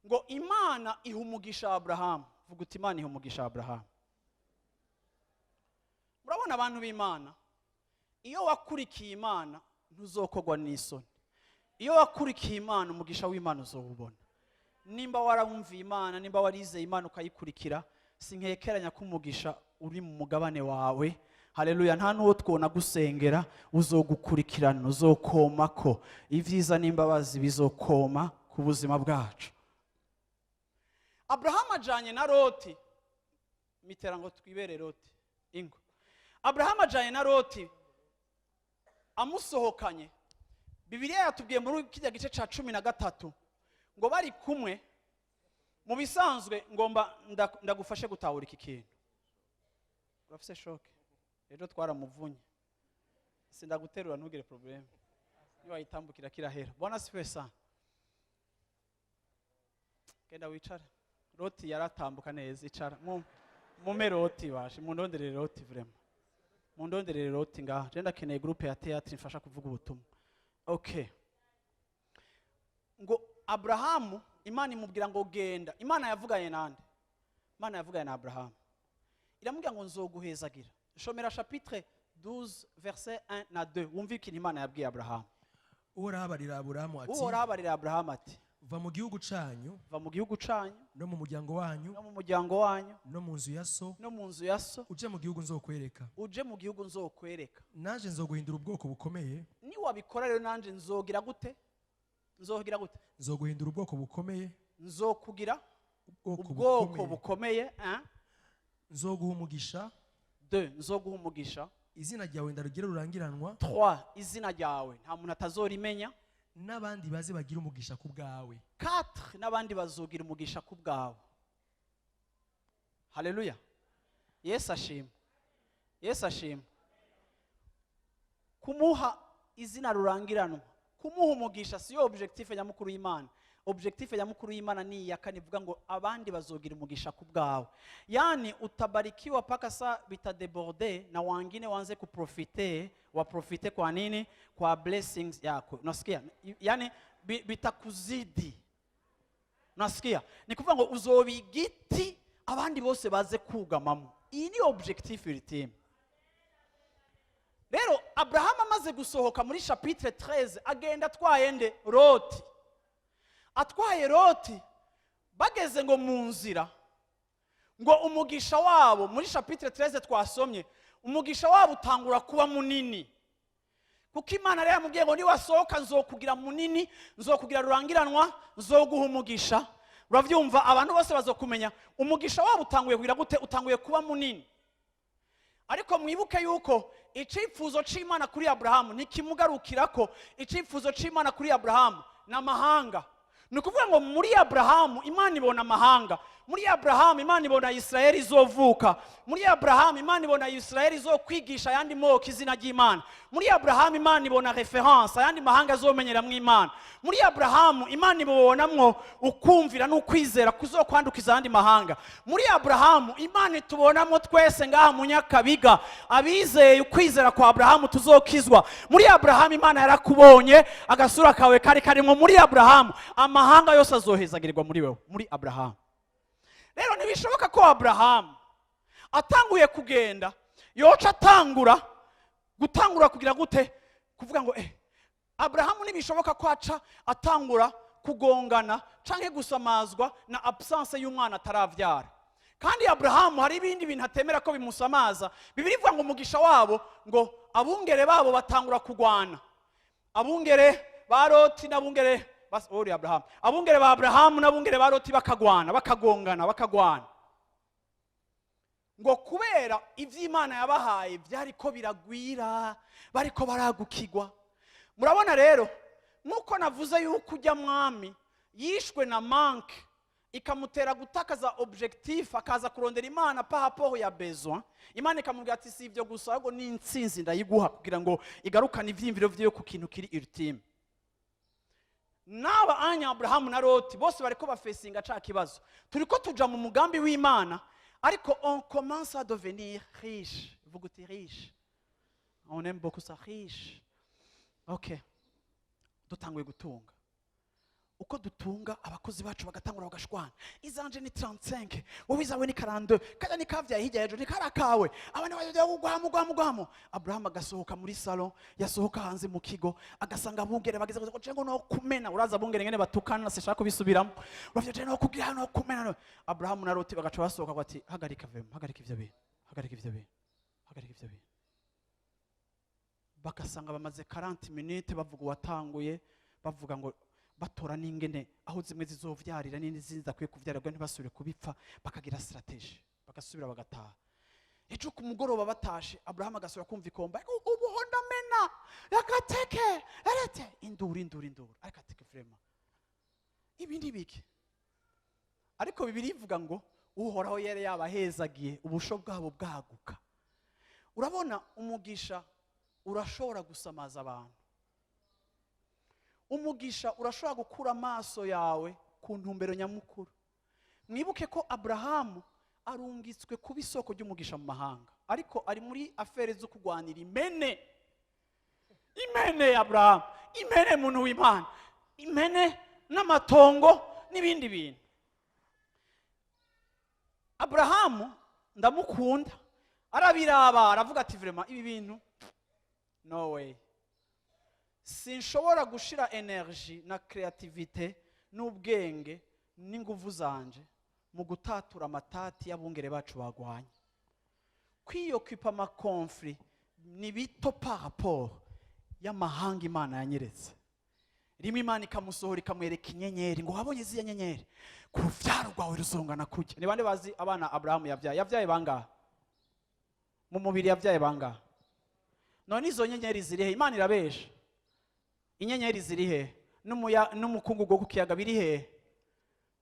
Speaker 1: ngo Imana iha umugisha Aburahamu. Vuga uti: "Imana iha umugisha Aburahamu." Murabona, abantu b'Imana, iyo wakurikiye Imana ntuzokogwa n'isoni. Iyo wakurikiye Imana, umugisha w'Imana uzowubona. Nimba warawumviye Imana, nimba warizeye Imana ukayikurikira, sinkekeranya ko umugisha uri mu mugabane wawe. Haleluya! Nta n'uwo twona gusengera, uzogukurikirana, uzokomako. Ibyiza n'imbabazi bizokoma ku buzima bwacu. Aburahamu ajanye na Loti. Mitera ngo twibere Loti ingo. Aburahamu ajanye na Loti, amusohokanye, Bibiliya yatubwiye muri kijya gice cya 13 ngo bari kumwe. Mu bisanzwe ngomba ndagufashe gutahura iki kintu. Urafise choc, ejo twaramuvunye. Sindaguterura, ntugire problème, niwayitambukira kirahera. Bwana sifiwe sana. Genda wicare. Loti yaratambuka neza. Icara. Mume Loti bashe, mundonderere Loti, vraiment mundonderere Loti ngaha. Je ndakeneye groupe ya théâtre imfasha kuvuga ubutumwa. Okay, ngo Abrahamu, Imana imubwira ngo: "Genda." Imana yavuganye nande? Imana yavuganye na Abrahamu, iramubwira ngo: "Nzoguhezagira." Shomera chapitre 12 verset 1 na 2, wumve ikintu Imana yabwiye Abrahamu.
Speaker 2: Uhoraho abarira Aburahamu ati:
Speaker 1: Uhoraho abarira Abrahamu ati:
Speaker 2: "Va mu gihugu canyu,
Speaker 1: "Va mu gihugu canyu,
Speaker 2: no mu muryango wanyu,
Speaker 1: no mu muryango wanyu,
Speaker 2: no mu nzu ya so,
Speaker 1: no mu nzu ya so,
Speaker 2: uje mu gihugu nzokwereka.
Speaker 1: Uje mu gihugu nzokwereka.
Speaker 2: Nanje nzoguhindura ubwoko bukomeye."
Speaker 1: Niwabikora rero, nanje nzogira gute? Nzogira gute?
Speaker 2: "Nzoguhindura ubwoko bukomeye."
Speaker 1: Nzokugira
Speaker 2: ubwoko
Speaker 1: ubwoko
Speaker 2: bukomeye.
Speaker 1: Bukomeye, eh?
Speaker 2: Nzoguha umugisha.
Speaker 1: Deux, nzoguha umugisha.
Speaker 2: Izina ryawe ndarugire rurangiranwa.
Speaker 1: Trois, izina ryawe nta muntu atazorimenya.
Speaker 2: N'abandi baze bagira umugisha ku bwawe.
Speaker 1: Quatre, n'abandi bazogira umugisha ku bwawe. Haleluya! Yesu ashima, Yesu ashima. Kumuha izina rurangiranwa, kumuha umugisha, siyo objectif nyamukuru y'Imana. Objectif nyamukuru y'Imana ni iya kane, ivuga ngo abandi bazogira umugisha ku bwawe. Yani utabarikiwa paka sa bitadéborde na wangine waanze kuprofiter, waprofite kwa nini? Kwa blessings yako. Unasikia? Yani bitakuzidi. Unasikia? Ni kuvuga ngo uzoba igiti abandi bose baze kugamamo. Iyi ni objectif ultime. Rero Aburahamu amaze gusohoka muri chapitre 13, agenda atwaye nde? Loti. Atwaye Loti, bageze ngo mu nzira, ngo umugisha wabo, muri chapitre 13 twasomye, umugisha wabo utangura kuba munini, kuko Imana rero yamubwiye ngo niwasohoka nzokugira munini, nzokugira rurangiranwa, nzoguha umugisha. Urabyumva? Abantu bose bazokumenya. Umugisha wabo utanguye kugira gute? Utanguye kuba munini. Ariko mwibuke yuko icyifuzo cy'Imana kuri Aburahamu ntikimugarukira ko icyifuzo cy'Imana kuri Aburahamu ni amahanga. Ni ukuvuga ngo muri Aburahamu Imana ibona amahanga, muri Aburahamu Imana ibona Isirayeli izovuka, muri Aburahamu Imana ibona Isirayeli izokwigisha ayandi moko izina ry'Imana, muri Aburahamu Imana ibona référence ayandi mahanga azomenyeramo Imana, muri Aburahamu Imana ibonamwo ukumvira n'ukwizera kuzokwandukiza ayandi mahanga. Muri Aburahamu Imana itubonamo twese ngaha mu Nyakabiga, abizeye ukwizera kwa Aburahamu tuzokizwa. Muri Aburahamu Imana yarakubonye, agasura kawe kari karimo. Muri Aburahamu amahanga yose azohezagirirwa muri wewe. Muri Aburahamu rero ntibishoboka ko Aburahamu atanguye kugenda yoca atangura gutangura kugira gute? Kuvuga ngo Aburahamu ntibishoboka ko aca atangura kugongana canke gusamazwa na absence y'umwana ataravyara. Kandi Aburahamu hari ibindi bintu atemera ko bimusamaza. Bibiri ivuga ngo umugisha wabo, ngo abungere babo batangura kugwana, abungere ba Loti n'abungere uri Aburahamu, abungere ba Aburahamu n'abungere ba Loti bakagwana, bakagongana, bakagwana, ngo kubera iby'Imana yabahaye byariko biragwira, bariko baragukigwa. Murabona rero, nk'uko navuze yuko ujya mwami yishwe na manque ikamutera gutakaza objectif, akaza kurondera Imana par rapport ya besoin, Imana ikamubwira ati si ibyo gusa, ahubwo n'intsinzi ndayiguha, kugira ngo igarukane ivyiyumviro vyiwe ku kintu kiri ultime. N'aba anya Aburahamu na Loti bose bariko bafesinga ca kibazo. Turiko tuja mu mugambi w'Imana, ariko on commence à devenir riche. Vuga uti riche. On aime beaucoup ça, riche. Ok, dutanguye gutunga. Uko dutunga, abakozi bacu bagatangura bagashwana: izanje ni 35, wowe izawe ni 42, kajya ni kavyaye hirya hejuru ni kara kawe. Abana bajya gugwamo, gugwamo, gugwamo. Aburahamu agasohoka muri salon, yasohoka hanze mu kigo agasanga abungere bageze ngo cengo no kumena. Uraza abungere ngene batukana, sishaka kubisubiramo. Uravye je no kugira no kumena. Aburahamu na Loti bagaca basohoka bati hagarika vema, hagarika ivyo bintu, hagarika ivyo bintu, hagarika ivyo bintu. Bagasanga bamaze 40 minutes bavuga uwatanguye, bavuga ngo batora n'ingene aho zimwe zizovyarira n'izindi zidakwiye kuvyara, ntibasubire kubipfa, bakagira stratégie, bagasubira bagataha. Ejo ku mugoroba batashe, Aburahamu agasubira kumva ikomba: ubu ndamena agateke erete, induru, induru, induru. Ariko ateke vraiment ibi ni biki? Ariko Bibiri ivuga ngo Uhoraho yari yabahezagiye, ubusho bwabo bwaguka. Urabona, umugisha urashobora gusamaza abantu. Umugisha urashobora gukura amaso yawe ku ntumbero nyamukuru. Mwibuke ko Aburahamu arungitswe kuba isoko ry'umugisha mu mahanga, ariko ari muri affaires zo kurwanira impene. Impene ya Aburahamu, impene, muntu w'Imana, impene n'amatongo n'ibindi bintu. Aburahamu ndamukunda, arabiraba aravuga ati vraiment ibi bintu no way, sinshobora gushira énergie na créativité n'ubwenge n'inguvu zanje mu gutatura amatati y'abungere bacu bagwanye. Kwiyokipa amaconflits ni bito par rapport y'amahanga Imana yanyeretse. Rimwe Imana ikamusohora, ikamwereka inyenyeri, ngo: "Wabonye ziriya nyenyeri? Ku rubyaro rwawe ruzongana kujya." Ni bande bazi abana Aburahamu yabyaye? Yabyaye bangahe mu mubiri? Yabyaye bangahe? None izo nyenyeri ziri he? Imana irabesha? Inyenyeri ziri he? N'umukungugu wo ku kiyaga biri he?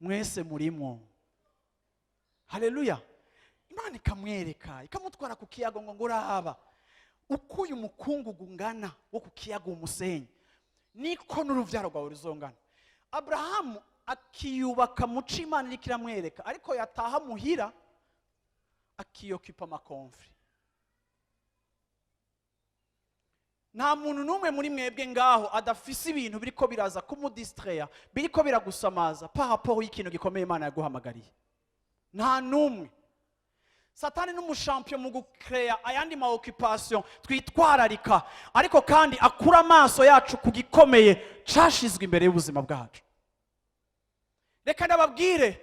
Speaker 1: Mwese murimo. Haleluya! Imana ikamwereka, ikamutwara ku kiyaga, ngo uraba uko uyu mukungugu ungana wo ku kiyaga, umusenyi, niko n'urubyaro rwawe ruzongana. Aburahamu akiyubaka mu co Imana iriko iramwereka, ariko yataha muhira akiyokipa ama conflits. Nta muntu n'umwe muri mwebwe ngaho adafise ibintu biriko biraza kumudistreya, biriko biragusamaza par rapport y'ikintu gikomeye Imana yaguhamagariye. Nta n'umwe. Satani n'umu champion mu gukeya ayandi ma occupation twitwararika, ariko kandi akura amaso yacu ku gikomeye cashizwe imbere y'ubuzima bwacu. Reka ndababwire,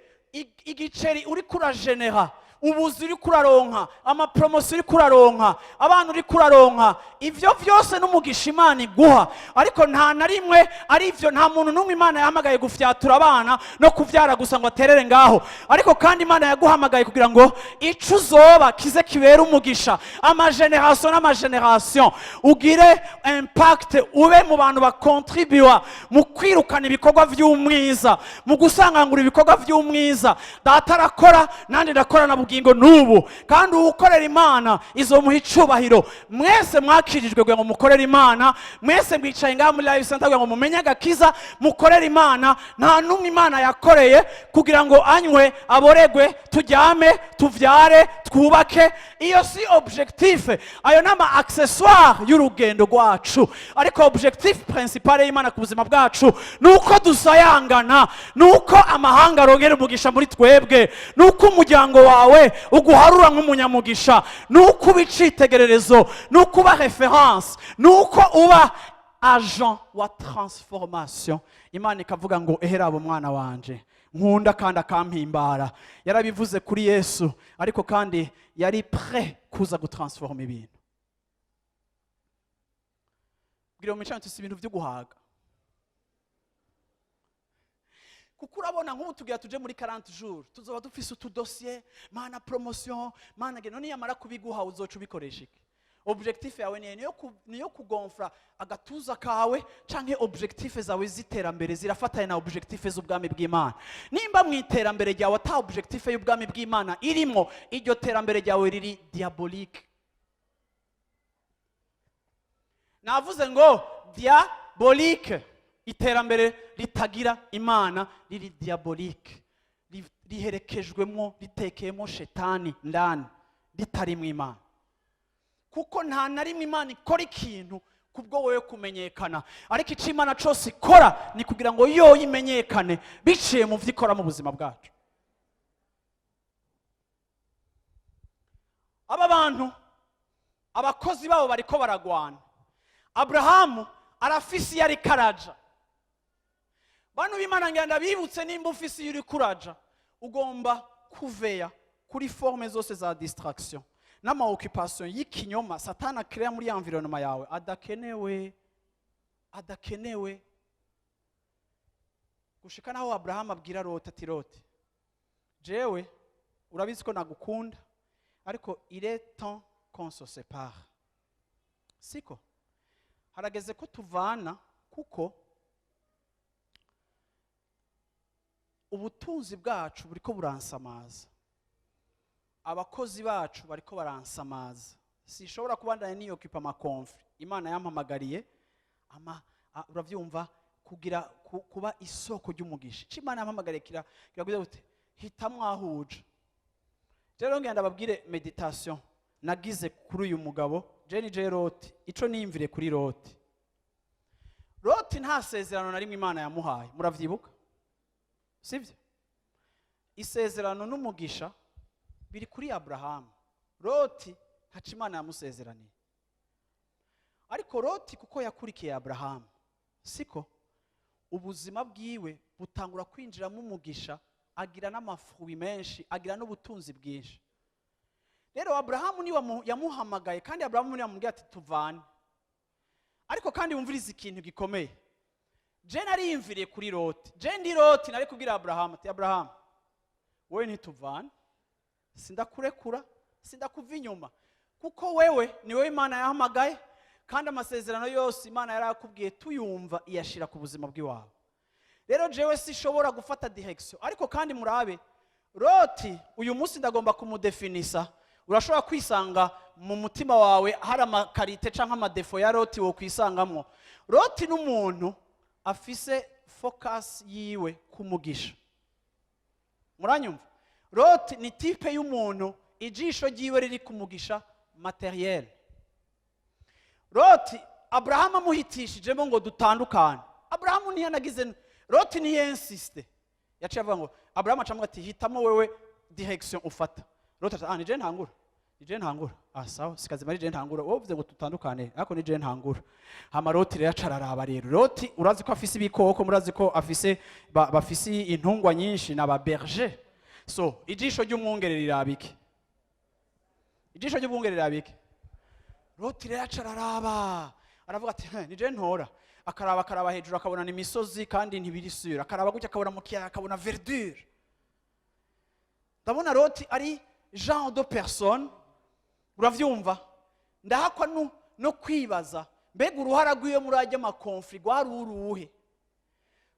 Speaker 1: igiceri uri kurajenera, ubuzi uri kuraronka, ama promotion uri kuraronka, abana uri kuraronka, ivyo vyose n'umugisha Imana iguha, ariko nta na rimwe ari ivyo. Nta muntu n'umwe Imana yahamagaye gufyatura abana no kuvyara gusa ngo aterere ngaho. Ariko kandi Imana yaguhamagaye kugira ngo ico uzoba kize kibere umugisha ama génération n'ama génération, ugire impact, ube mu bantu bakontribuwa mu kwirukana ibikorwa vy'umwiza, mu gusangangura ibikorwa vy'umwiza. Data arakora, nanjye ndakora na bugingo n'ubu, kandi uwukorera Imana izomuha icubahiro. Mwese mwakirijwe kugira ngo mukorere Imana. Mwese mwicaye ngaha muri Life Center kugira ngo mumenye agakiza, mukorere Imana. Nta n'umwe Imana yakoreye kugira ngo anywe, aboregwe, turyame, tuvyare, twubake. Iyo si objectif. Ayo ni ama accessoire y'urugendo rwacu, ariko objectif principal y'Imana ku buzima bwacu ni uko dusayangana, ni uko amahanga arongera umugisha muri twebwe, ni uko umuryango wawe uguharura nk'umunyamugisha, ni uko uba icitegererezo, ni uko uba référence, ni uko uba agent wa transformation. Imana ikavuga ngo: "Eheraba umwana wanje nkunda kandi akampimbara." Yarabivuze kuri Yesu, ariko kandi yari prêt kuza gutransforma ibintu. Bwira mu micaniro, si ibintu byo guhaga, kuko urabona nk'ubu tugira tuje muri 40 jours, tuzoba dufise utudosiye: "Mana, promotion, Mana." Geno niyamara kubiguha, uzoca ubikoresha iki? Objectif yawe ni niyo kugonfra agatuza kawe, canke objectif zawe z'iterambere zirafatanye na objectif z'ubwami bw'Imana? Nimba mu iterambere ryawe ata objectif y'ubwami bw'Imana irimo, iryo terambere ryawe riri diabolique. Navuze ngo diabolique. Iterambere ritagira Imana riri diabolique, riherekejwemo, ritekeyemo shetani ndani, ritarimo Imana, kuko nta na rimwe Imana ikora ikintu kubwo wowe kumenyekana, ariko icyo Imana cyose ikora ni kugira ngo yo imenyekane biciye mu byo ikora mu buzima bwacu. Aba bantu, abakozi babo bariko baragwana. Aburahamu arafise iyo ariko araja. Bantu b'Imana, ngenda bibutse, nimba ufise iyo uriko uraja, ugomba kuveya kuri forme zose za distraction n'ama occupation y'ikinyoma Satani akrea muri environnement yawe adakenewe, adakenewe. Gushika naho Aburahamu abwira Loti ati: "Loti, jewe urabizi ko nagukunda, ariko il est temps qu'on se sépare, siko harageze ko tuvana, kuko ubutunzi bwacu buriko buransamaza, abakozi bacu bariko baransamaza. Sinshobora kubandanya niyokipa ama conflits. Imana yampamagariye ama uravyumva, kugira kuba isoko ry'umugisha. Ico Imana yampamagariye kiravuze gute? Hitamwo aho uja." Rero ngenda ndababwire méditation nagize kuri uyu mugabo. Je ni je Loti, ico niyumvire kuri Loti. Loti nta sezerano na rimwe Imana yamuhaye, muravyibuka, sivyo? Isezerano n'umugisha biri kuri Aburahamu. Loti ntaco Imana yamusezeraniye, ariko Loti kuko yakurikiye Aburahamu, siko ubuzima bwiwe butangura kwinjiramo umugisha, agira n'ama fruits menshi, agira n'ubutunzi bwinshi. Rero Aburahamu niwe yamuhamagaye, kandi Aburahamu niwe yamubwiye ati: "Tuvane." Ariko kandi wumvirize ikintu gikomeye. Je nariyumviriye kuri Loti. Je ndi Loti, nari kubwira Aburahamu ati: "Aburahamu, wowe ntituvana, sindakurekura, sindakuva inyuma, kuko wewe ni wowe Imana yahamagaye, kandi amasezerano yose Imana yarakubwiye tuyumva iyashira ku buzima bw'iwawe. Rero jewe sishobora gufata direction." Ariko kandi murabe Loti, uyu munsi ndagomba kumudefinisa. Urashobora kwisanga mu mutima wawe hari ama qualités cyangwa ama défauts ya Loti wo kwisangamwo. Loti n'umuntu afise focus yiwe ku mugisha. Muranyumva? Loti ni type y'umuntu ijisho ryiwe riri ku mugisha matériel. Loti, Aburahamu amuhitishijemo ngo dutandukane, Aburahamu ntiyanagize, Loti ntiyensiste, yaciye avuga ngo, Aburahamu acamubwira ati: "Hitamo wewe direction ufata." Loti ati: "Ah, nije ntangura, nije ntangura. Ah, sawa, sikazima, nije ntangura. Wowe uvuze ngo tutandukane, ariko nije ntangura." Hama Loti rero acararaba. Rero Loti urazi ko afise ibikoko, murazi ko afise bafise intungwa nyinshi na ba berger. So ijisho ry'umwungere riraba iki? Ijisho ry'umwungere riraba iki? Loti rero acararaba, aravuga ati: "Heh, nije ntora." Akaraba, akaraba hejuru, akabona ni imisozi kandi ntibirisura. Akaraba gutya, akabona mu kiyaya, akabona verdure. Ndabona Loti ari genre de personne, uravyumva, ndahakwa no kwibaza mbega uruhara rw'iyo muri ajya ama conflits rwari uruhe,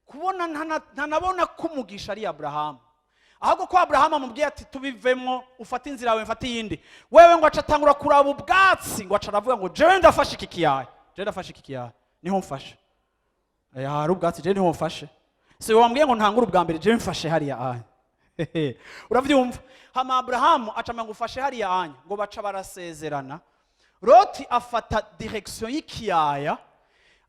Speaker 1: kubona ntanabona ko umugisha ari Aburahamu, ahubwo ko Aburahamu amubwiye ati: "Tubivemwo, ufate inzira yawe, mfate iyindi." Wewe ngo aca atangura kuraba ubwatsi, ngo aca aravuga ngo: "Jewe ndafashe iki kiyaya, jewe ndafashe iki kiyaya, niho mfashe. Hari ubwatsi, jewe niho mfashe. Si wambwiye ngo ntangure ubwa mbere, jewe mfashe hariya anya." Uravyumva? Hama Aburahamu aca ngo: "Ufashe hariya anya." Ngo baca barasezerana. Loti afata direction y'ikiyaya.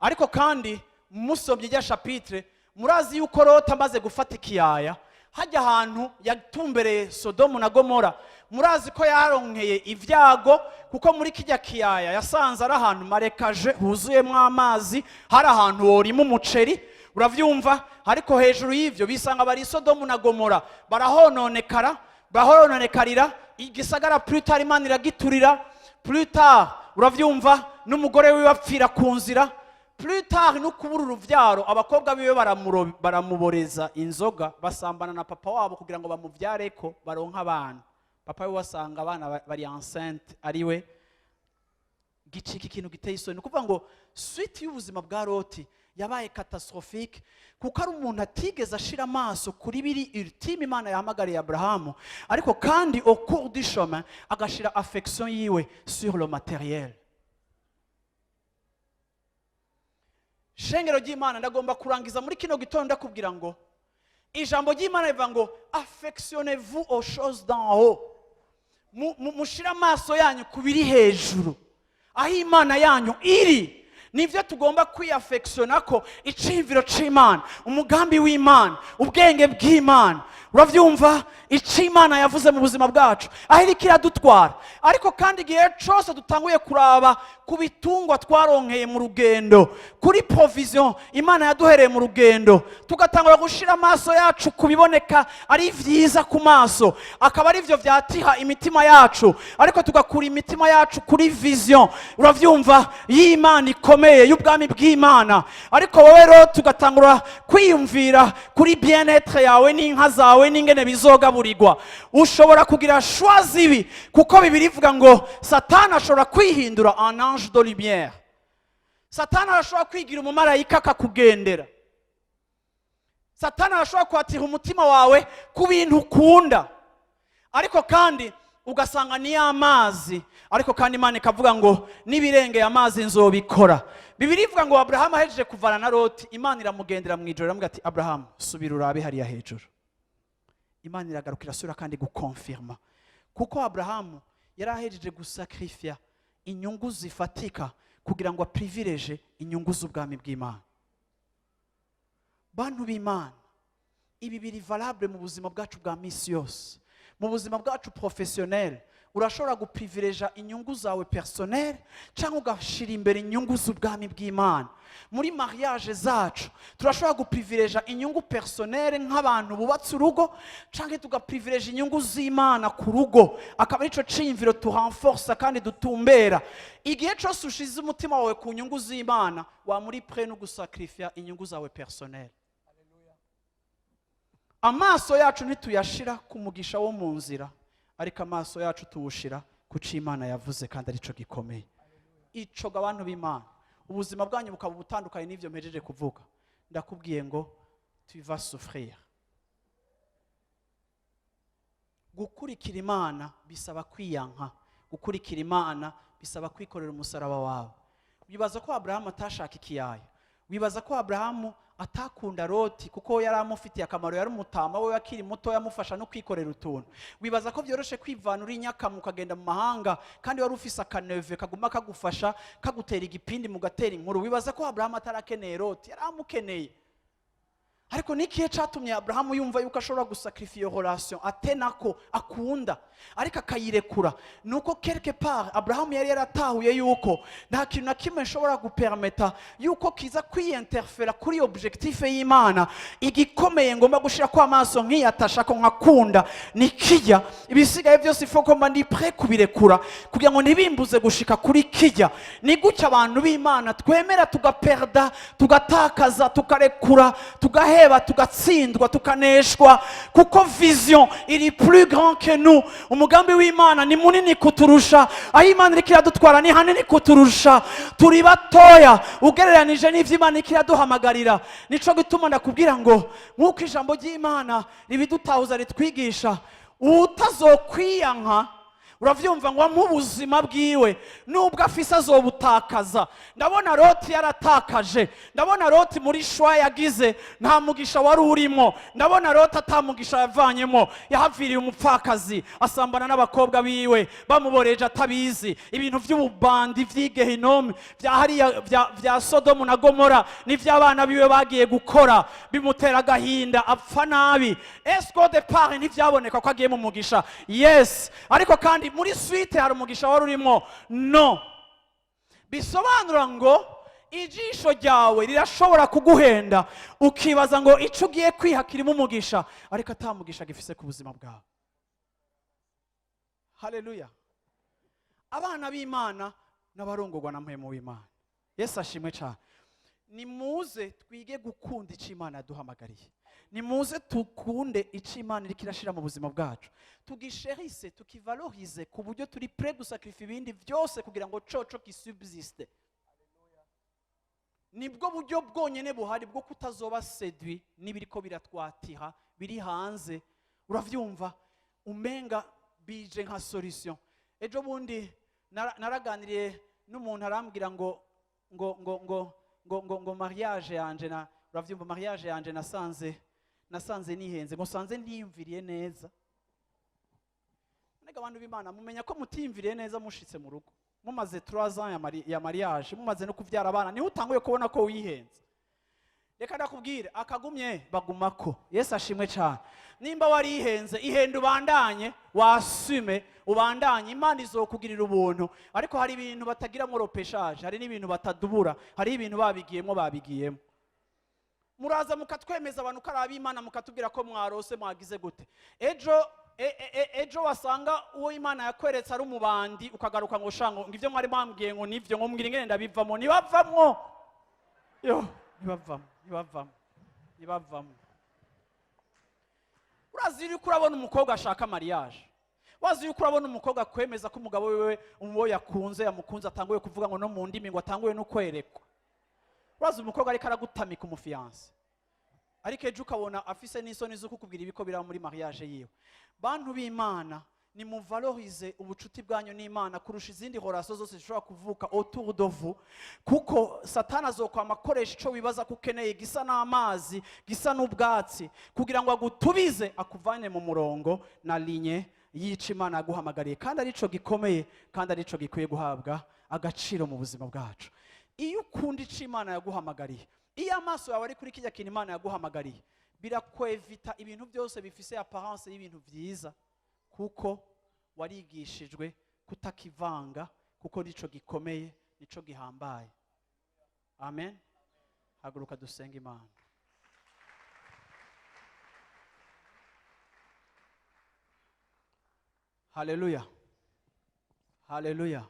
Speaker 1: Ariko kandi musomye irya chapitre, murazi yuko Loti amaze gufata ikiyaya, hajya ahantu yatumbereye Sodomu na Gomora, murazi ko yaronkeye ibyago, kuko muri kijya kiyaya yasanze ari ahantu marécage, huzuyemo amazi, hari ahantu worima umuceri, uravyumva? Ariko hejuru y'ivyo bisanga bari i Sodomu na Gomora, barahononekara, bahononekarira igisagara. Plus tard Imana iragiturira. Plus tard, uravyumva, n'umugore wiwe apfira ku nzira. Plus tard no kubura uruvyaro, abakobwa biwe baramuboreza inzoga, basambana na papa wabo kugira ngo bamuvyareko baronke abana. Papa we wasanga abana bari enceinte ariwe. Gicika ikintu giteye isoni. Ni ukuvuga ngo suite y'ubuzima bwa Loti yabaye catastrophique, kuko ari umuntu atigeze ashira amaso kuri biri ultime Imana yahamagariye Aburahamu, ariko kandi au cours du chemin agashira affection yiwe sur le matériel. Shengero ry'Imana, ndagomba kurangiza muri kino gitondo ndakubwira ngo ijambo ry'Imana rivuga ngo: "Affectionnez-vous aux choses d'en haut." Mushire amaso yanyu ku biri hejuru, aho Imana yanyu iri. Nibyo tugomba kwiyafekisiona ko iciyumviro c'Imana, umugambi w'Imana, ubwenge bw'Imana, uravyumva, icyo Imana yavuze mu buzima bwacu, aho iriko iradutwara. Ariko kandi igihe cose dutanguye kuraba ku bitungwa twaronkeye mu rugendo, kuri provision Imana yaduhereye mu rugendo, tugatangura gushira amaso yacu ku biboneka ari vyiza ku maso, akaba ari byo vyatiha imitima yacu, ariko tugakura imitima yacu kuri vision, uravyumva, y'Imana ikomeye, y'ubwami bw'Imana, ariko wowe rero tugatangura kwiyumvira kuri bien-être yawe n'inka zawe n'ingene bizogaburirwa, ushobora kugira choix zibi, kuko Bibiliya ivuga ngo Satani ashobora kwihindura en ange de lumière. Satani arashobora kwigira umumarayika akakugendera. Satani arashobora kwatira umutima wawe ku bintu ukunda, ariko kandi ugasanga ni amazi. Ariko kandi Imana ikavuga ngo: "N'ibirengeye amazi nzobikora." Bibiliya ivuga ngo Aburahamu ahejeje kuvana na Loti, Imana iramugendera mu ijoro, iramubwira ati: "Aburahamu, subira urabe hariya hejuru." Imana iragaruka, irasubira kandi gukonfirma, kuko Aburahamu yari ahejeje gusakrifya inyungu zifatika kugira ngo aprivilégie inyungu z'ubwami bw'Imana. Bantu b'Imana, ibi biri valable mu buzima bwacu bwa misi yose, mu buzima bwacu professionnel. Urashobora guprivileja inyungu zawe personnel cyangwa ugashira imbere inyungu z'ubwami bw'Imana. Muri mariage zacu turashobora guprivileja inyungu personnel nk'abantu bubatse urugo, cyangwa tugaprivileja inyungu z'Imana ku rugo, akaba arico ciyumviro turenforsa kandi dutumbera. Igihe cyose ushize umutima wawe ku nyungu z'Imana, wa muri prêt no gusacrifia inyungu zawe personnel. Amaso yacu ntituyashira ku mugisha wo mu nzira, ariko amaso yacu tuwushira ku cyo Imana yavuze, kandi arico gikomeye. Ico ga abantu b'Imana, ubuzima bwanyu bukaba butandukanye n'ibyo mpejeje kuvuga, ndakubwiye ngo tu vas souffrir. Gukurikira Imana bisaba kwiyanka, gukurikira Imana bisaba kwikorera umusaraba wawe. Wibaza ko Aburahamu atashaka ikiyaya? Wibaza ko Aburahamu atakunda Loti kuko yari amufitiye akamaro? Yari umutama we akiri muto, yamufasha no kwikorera utuntu. Wibaza ko byoroshe kwivana uri Nyakamu ukagenda mu mahanga kandi wari ufise akaneve kaguma kagufasha, kagutera igipindi, mugatera inkuru? Wibaza ko Aburahamu atarakeneye Loti? Yari amukeneye. Ariko ni ikihe cyatumye Aburahamu yumva yuko ashobora gusacrifier iyo relation atenako akunda, ariko akayirekura? Ni uko quelque part Aburahamu yari yaratahuye yuko nta kintu na kimwe nshobora gupermeta yuko kiza kwiyinterfera kuri objectif y'Imana. Igikomeye ngomba gushira ko amaso, nkiyatasha ko nkakunda, ni kijya. Ibisigaye byose ifo ko mba ndi prêt kubirekura kugira ngo ntibimbuze gushika kuri kijya. Ni gutya abantu b'Imana twemera tugaperda, tugatakaza, tukarekura, tugaheba, tugatsindwa, tukaneshwa, kuko vision iri plus grand que nous. Umugambi w'Imana ni munini kuturusha. Aho Imana iriko iradutwara ni hanini kuturusha. Turi batoya ugereranije n'ivyo Imana iriko iraduhamagarira. Nico gituma ndakubwira ngo nk'uko ijambo ry'Imana ribidutahuza, ritwigisha, utazokwiyanka, uravyumva, ngo amuhe ubuzima bwiwe, nubwo afise azobutakaza. Ndabona Loti yaratakaje. Ndabona Loti muri choix yagize nta mugisha wari urimo. Ndabona Loti atamugisha yavanyemo. Yahaviriye umupfakazi, asambana n'abakobwa biwe bamuboreje atabizi. Ibintu by'ububandi vy'igehinomi vya hariya vya Sodomu na Gomora n'ivy'abana biwe bagiye gukora, bimutera agahinda, apfa nabi. Est-ce qu'au départ ntivyaboneka ko agiye mu mugisha? Yes, ariko kandi muri suite hari umugisha wari urimo? No bisobanura ngo ijisho ryawe rirashobora kuguhenda, ukibaza ngo icyo ugiye kwiha kirimo umugisha, ariko atamugisha gifise ku buzima bwawe. Haleluya! Abana b'Imana n'abarongorwa na Mpwemu w'Imana, Yesu ashimwe cyane. Nimuze twige gukunda icyo Imana yaduhamagariye. Nimuze tukunde icyo Imana iriko irashira mu buzima bwacu, tugisherise, tukivalorize, ku buryo turi prêt gusacrifier ibindi byose kugira ngo coco gisubsiste. Nibwo buryo bwonyene buhari bwo kutazoba séduit n'ibiriko biratwatira biri hanze, uravyumva, umenga bije nka solution. Ejo bundi naraganiriye n'umuntu, arambwira ngo mariage yanje na, uravyumva, mariage yanje nasanze nihenze, ngo sanze ntiyumviriye neza. Nega abantu b'Imana, mumenya ko mutiyumviriye neza mushitse mu rugo, mumaze 3 ans ya mariage, mumaze no kuvyara abana, niho utanguye kubona ko wihenze. Reka ndakubwire, akagumye bagumako. Yesu ashimwe cyane. Nimba warihenze, ihenda, ubandanye, wasume, ubandanye, Imana izokugirira ubuntu. Ariko hari ibintu batagiramo repêchage, hari n'ibintu batadubura, hari ibintu babigiyemo, babigiyemo. Muraza mukatwemeza abantu ko ari ab'Imana, mukatubwira ko mwarose, mwagize gute. Ejo wasanga uwo Imana yakweretse ari umubandi, ukagaruka ngo shango ngo ibyo mwari mwambwiye ngo nibyo, ngo mbwira ingene ndabivamo. Ntibavamwo yo, ntibavamo, ntibavamo, ntibavamo. Urazi yuko urabona umukobwa ashaka mariage, wazi yuko urabona umukobwa akwemeza ko umugabo wiwe, uwo yakunze, yamukunze, atanguye kuvuga ngo no mu ndimi, ngo atanguye no kwerekwa. Urazi umukobwa ariko aragutamika umufiancé, ariko ejo ukabona afise n'isoni zo kukubwira ibiko biraba muri mariage yiwe. Bantu b'Imana, nimuvalorize ubucuti bwanyu n'Imana kurusha izindi relations zose zishobora kuvuka autour de vous, kuko Satani azokwama akoresha ico wibaza ko ukeneye, gisa n'amazi, gisa n'ubwatsi, kugira ngo agutubize, akuvane mu murongo na ligne yica Imana yaguhamagariye, kandi arico gikomeye, kandi arico gikwiye guhabwa agaciro mu buzima bwacu. Iyo ukunda ico Imana yaguhamagariye, iyo amaso yawe ari kuri kijya kintu Imana yaguhamagariye, birakwevita ibintu byose bifise apparence y'ibintu byiza, kuko Warigishijwe kutakivanga, kuko nico gikomeye, nico gihambaye. Amen. Haguruka dusenge Imana. Haleluya, haleluya!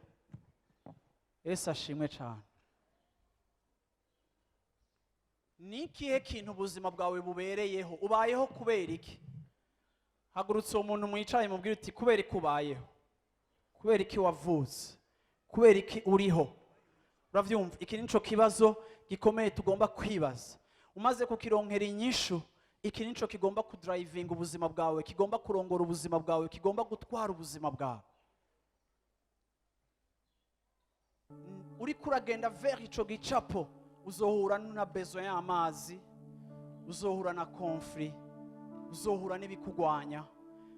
Speaker 1: Yesu ashimwe cyane. Ni ikihe kintu ubuzima bwawe bubereyeho? Ubayeho kubera iki? Hagurutse uwo muntu mwicaye, mubwire uti: "Kubera iki ubayeho? Kubera iki wavutse? Kubera iki uriho?" Urabyumva? Iki nico kibazo gikomeye tugomba kwibaza. Umaze kukironkera inyishu, iki nico kigomba kudrivinga ubuzima bwawe, kigomba kurongora ubuzima bwawe, kigomba gutwara ubuzima bwawe. Uriko uragenda vers ico gicapo, uzohura na besoin y'amazi, uzohura na conflit, uzohura n'ibikugwanya,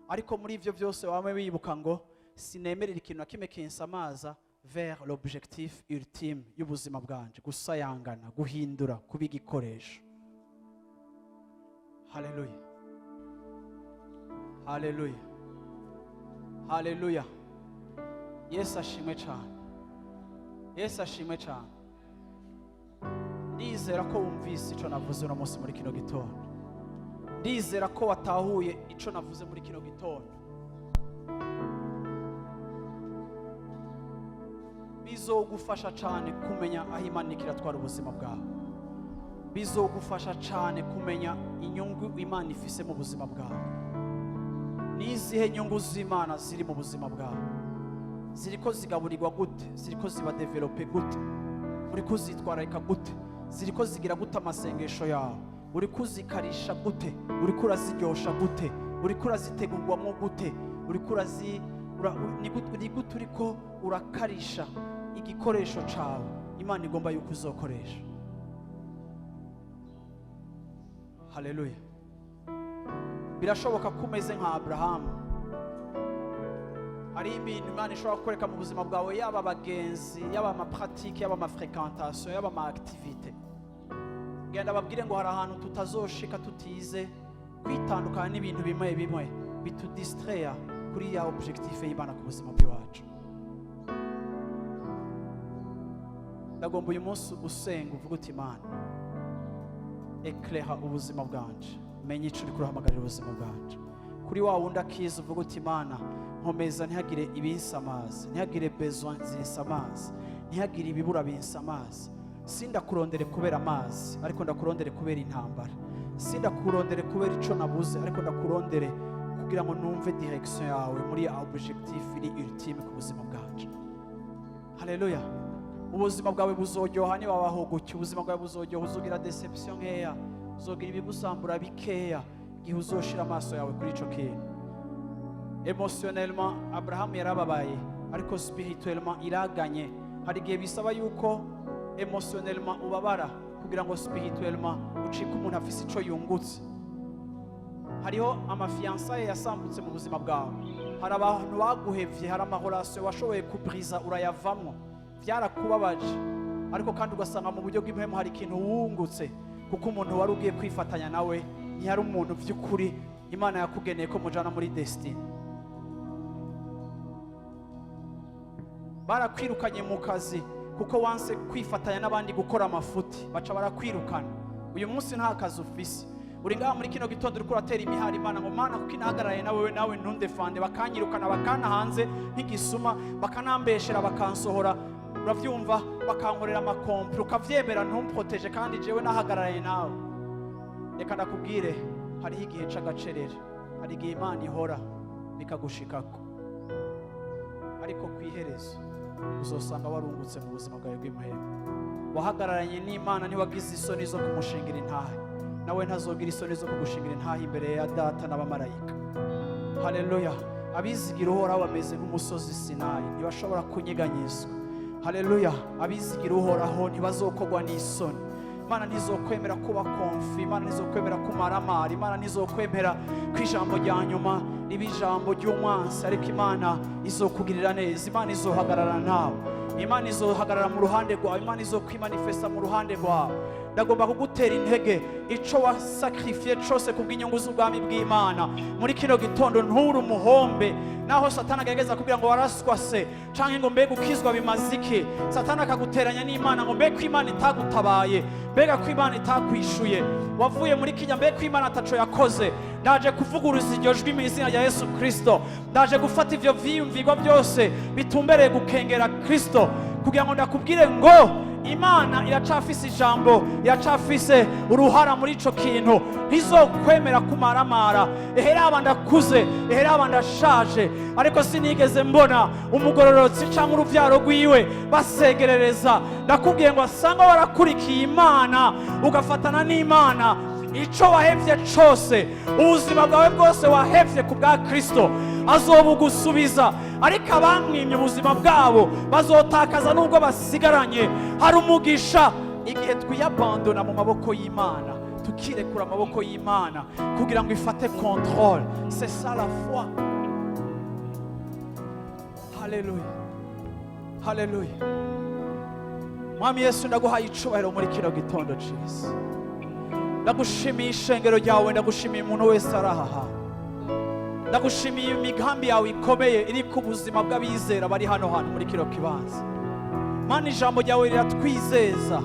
Speaker 1: ariko muri ivyo byose wame wibuka ngo: "Sinemerera ikintu na kimwe kinsamaza vers l'objectif ultime y'ubuzima bwanje, gusayangana, guhindura, kuba igikoresho." Haleluya, haleluya, haleluya! Yesu ashimwe cyane, Yesu ashimwe cyane. Ndizera ko wumvise icyo navuze uno munsi muri kino gitondo. Ndizera ko watahuye icyo navuze muri kino gitondo. Bizogufasha cyane kumenya aho Imana iriko iratwara ubuzima bwawe. Bizogufasha cyane kumenya inyungu Imana ifise mu buzima bwawe. N'izihe nyungu z'Imana ziri mu buzima bwawe? Ziriko zigaburirwa gute? Ziriko ziba développé gute? Uri kuzitwararika gute? Ziriko zigira gute amasengesho yawe? Uri kuzikarisha gute? Uri kuraziryosha gute? Uri kurazitegurwamo gute? Uri kurazi ni gute uriko urakarisha igikoresho cawe Imana igomba yuko uzokoresha? Haleluya! Birashoboka ko umeze nka Aburahamu. Hari ibintu Imana ishobora kukwereka mu buzima bwawe, yaba abagenzi, yaba amapratiques, yaba amafréquentation, yaba amaactivités. Genda babwire ngo hari ahantu tutazoshika tutize kwitandukana n'ibintu bimwe bimwe bitudistreya kuri ya objectif y'Imana ku buzima bw'iwacu. Ndagomba uyu munsi usenga, uvuga uti: "Imana, éclaira ubuzima bwanje, menye ico uriko urahamagarira ubuzima bwanje." Kuri wa wundi akiza, uvuga uti: "Imana, nkomeza, ntihagire ibinsamaza, ntihagire besoin zinsamaza, ntihagire ibibura binsamaza. Sindakurondere kubera amazi, ariko ndakurondere kubera intambara. Sindakurondere kubera ico nabuze, ariko ndakurondere kugira ngo numve direction yawe muri ya objectif iri ultime ku buzima bwanje." Haleluya! Ubuzima bwawe buzoryoha niwabaho gutyo. Ubuzima bwawe buzoryoha, uzogira déception nkeya, uzogira ibigusambura bikeya igihe uzoshira amaso yawe kuri ico kintu. Émotionnellement, Abrahamu yarababaye, ariko spirituellement iraganye. Hari igihe bisaba yuko émotionnellement ubabara kugira ngo spirituellement ucike umuntu afise ico yungutse. Hariho amafiançailles yasambutse mu buzima bwawe, hari abantu baguhevye, hari amarelations washoboye kubriza urayavamwo, byarakubabaje, ariko kandi ugasanga mu buryo bw'impemu hari ikintu wungutse, kuko umuntu wari ugiye kwifatanya nawe ntiyari umuntu by'ukuri Imana yakugeneye ko mujana muri destinée. Barakwirukanye mu kazi kuko wanse kwifatanya n'abandi gukora amafuti, baca barakwirukana. Uyu munsi nta kazi ufise. Uri ngaha muri kino gitondo, uriko uratera imihari Imana ngo: "Mana, kuko inahagararaye nawe, nawe ntundefande, bakanyirukana, bakana hanze nk'igisuma, bakanambeshera, bakansohora, uravyumva, bakankorera amacomplots, ukavyemera, ntumproteje, kandi jewe nahagararaye nawe." Reka ndakubwire, hariho igihe c'agacerere, hari igihe Imana ihora bikagushikako, ariko ku iherezo uzosanga warungutse mu buzima bwawe bw'imuhema. Wahagararanye n'Imana, ntiwagize isoni zo kumushingira intahe, nawe ntazogira isoni zo kugushingira intahe imbere ya Data n'abamarayika. Haleluya! Abizigira Uhoraho bameze nk'umusozi Sinayi, ntibashobora kunyeganyezwa. Haleluya! Abizigira Uhoraho ntibazokogwa n'isoni. Imana ntizokwemera kuba confus, Imana ntizokwemera kumaramara, Imana ntizokwemera ko ijambo rya nyuma riba ijambo ry'umwansi, ariko Imana izokugirira neza. Imana izohagarara nawe, Imana izohagarara mu ruhande rwawe, Imana izokwimanifesta mu ruhande rwawe. Ndagomba kugutera intege: ico wasacrifié cose kubw'inyungu z'ubwami bw'Imana, muri kino gitondo nturi umuhombe. Naho Satani agerageza kugira ngo waraswase, canke ngo mbega ukizwa bimaze iki, Satani akaguteranya n'Imana, ngo mbega ko Imana itagutabaye, mbega ko Imana itakwishuye, wavuye muri kijya, mbega ko Imana ataco yakoze, ndaje kuvuguruza iryo jwi mu izina rya Yesu Kristo. Ndaje gufata ivyo vyiyumvirwa byose bitumbereye gukengera Kristo, kugira ngo ndakubwire ngo Imana iracafise ijambo, iracafise uruhara muri ico kintu. Ntizokwemera kumaramara. Eheraba ndakuze, eheraba ndashaje, ariko sinigeze mbona umugororotsi cyangwa uruvyaro rwiwe basegerereza. Ndakubwiye ngo asanga warakurikiye Imana, ugafatana n'Imana, ico wahevye cose, ubuzima bwawe bwose wahevye ku bwa Kristo, azobugusubiza. Ariko abamwimye ubuzima bwabo bazotakaza n'ubwo basigaranye. Hari umugisha igihe twiyabandona mu maboko y'Imana, tukirekura amaboko y'Imana kugira ngo ifate contrôle. C'est ça la foi. Haleluya, haleluya. Mwami Yesu, ndaguhaye icubahiro muri kino gitondo ciza. Ndagushimiye ishengero ryawe, ndagushimiye umuntu wese ari aha hantu, ndagushimiye imigambi yawe ikomeye iri ku buzima bw'abizera bari hano hantu muri kino kibanza. Mana, ijambo ryawe riratwizeza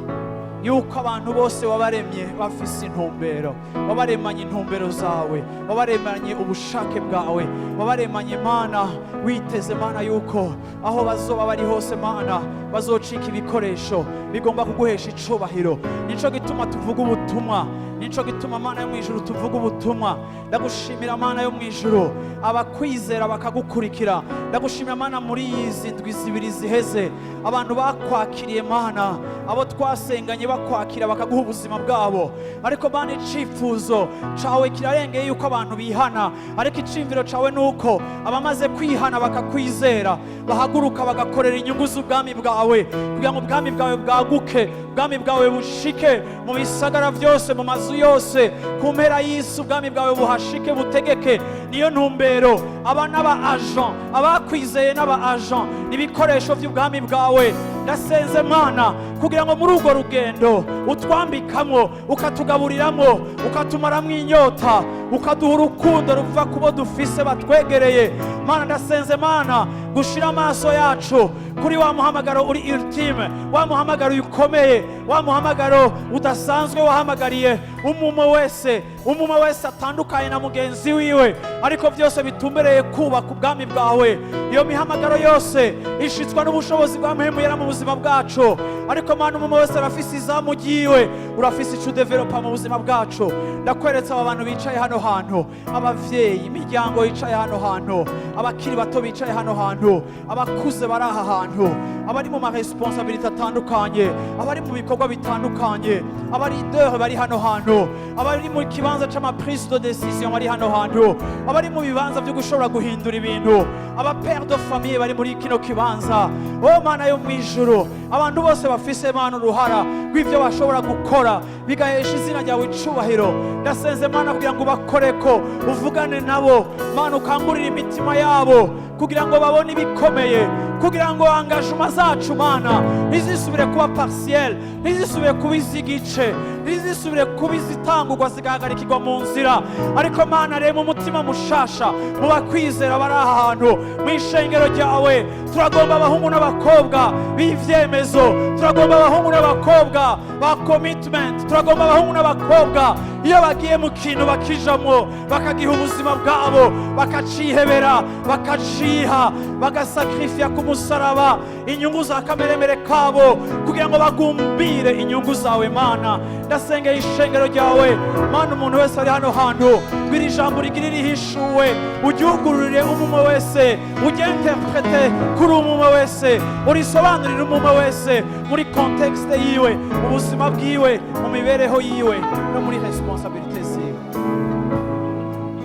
Speaker 1: yuko abantu bose wabaremye bafise intumbero, wabaremanye intumbero zawe, wabaremanye ubushake bwawe, wabaremanye, Mana, witeze, Mana, yuko aho bazoba bari hose, Mana, bazocika ibikoresho bigomba kuguhesha icubahiro. Nico gituma tuvuga ubutumwa, nico gituma, Mana yo mu ijuru, tuvuga ubutumwa. Ndagushimira, Mana yo mu ijuru, abakwizera bakagukurikira. Ndagushimira, Mana, muri izi ndwi 2 ziheze abantu bakwakiriye, Mana, abo twasenganye bakwakira bakaguha ubuzima bwabo. Ariko Mana, icifuzo cawe kirarengeye yuko abantu bihana, ariko iciyumviro cawe ni uko abamaze kwihana bakakwizera bahaguruka bagakorera inyungu z'ubwami bwawe, kugira ngo ubwami bwawe bwaguke, ubwami bwawe bushike mu bisagara byose, mu mazu yose, ku mpera y'isi, ubwami bwawe buhashike, butegeke. Niyo ntumbero. Aba n'aba agent, abakwizeye n'aba agent, n'ibikoresho by'ubwami bwawe. Ndasenze, Mana, kugira ngo muri urwo rugendo utwambikamwo, ukatugaburiramwo, ukatumaramwo inyota, ukaduha urukundo ruva ku bo dufise batwegereye. Mana, ndasenze, Mana, gushira amaso yacu kuri wa muhamagaro uri ultime, wa muhamagaro ukomeye, wa muhamagaro udasanzwe wahamagariye umumwe wese, umumwe wese atandukanye na mugenzi wiwe, ariko byose bitumbereye kubaka ubwami bwawe. Iyo mihamagaro yose ishitswa n'ubushobozi bwa Mpwemu Yera mu buzima bwacu. Ariko Mana, umwe wese arafise izamu ryiwe, urafise ico udevelopa mu buzima bwacu. Ndakweretse aba bantu bicaye hano hantu, abavyeyi, imiryango yicaye hano hantu, abakiri bato bicaye hano hantu, abakuze bari aha hantu, abari mu maresponsabilités atandukanye, abari mu bikorwa bitandukanye, abaleader bari hano hantu, abari mu kibanza c'amaprise de décision bari hano hantu, abari mu bibanza byo gushobora guhindura ibintu, abapère de famille bari muri kino kibanza. O Mana yo mu ijuru, abantu bose bafise, Mana, uruhara rw'ibyo bashobora gukora bigahesha izina ryawe icubahiro, ndasenze, Mana, kugira ngo ubakoreko, uvugane nabo, Mana, ukangurire imitima yabo kugira ngo babone ibikomeye, kugira ngo engagement zacu, Mana, ntizisubire kuba partiel, ntizisubire kuba iz'igice, ntizisubire kuba izitangurwa zigahagarikirwa mu nzira. Ariko Mana, rema umutima mushasha mu bakwizera bari aha hantu mu ishengero ryawe. Turagomba abahungu n'abakobwa b'ivyemezo, turagomba abahungu n'abakobwa ba commitment, turagomba abahungu n'abakobwa iyo bagiye mu kintu bakijamwo, bakagiha ubuzima bwabo, bakacihebera, bakaciha, bagasacrifia ku musaraba inyungu za kameremere kabo kugira ngo bagumbire inyungu zawe. Mana, ndasengeye ishengero ryawe. Mana, umuntu wese ari hano hantu, bwira ijambo rigira rihishuwe, uryugururire umumwe wese, uryinterprète kuri umumwe wese, urisobanurire umumwe wese muri contexte yiwe, mu buzima bwiwe, mu mibereho yiwe no muri responsabilités ziwe.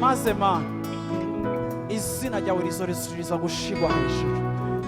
Speaker 1: Maze Mana, izina ryawe rizorisubiriza gushirwa hejuru.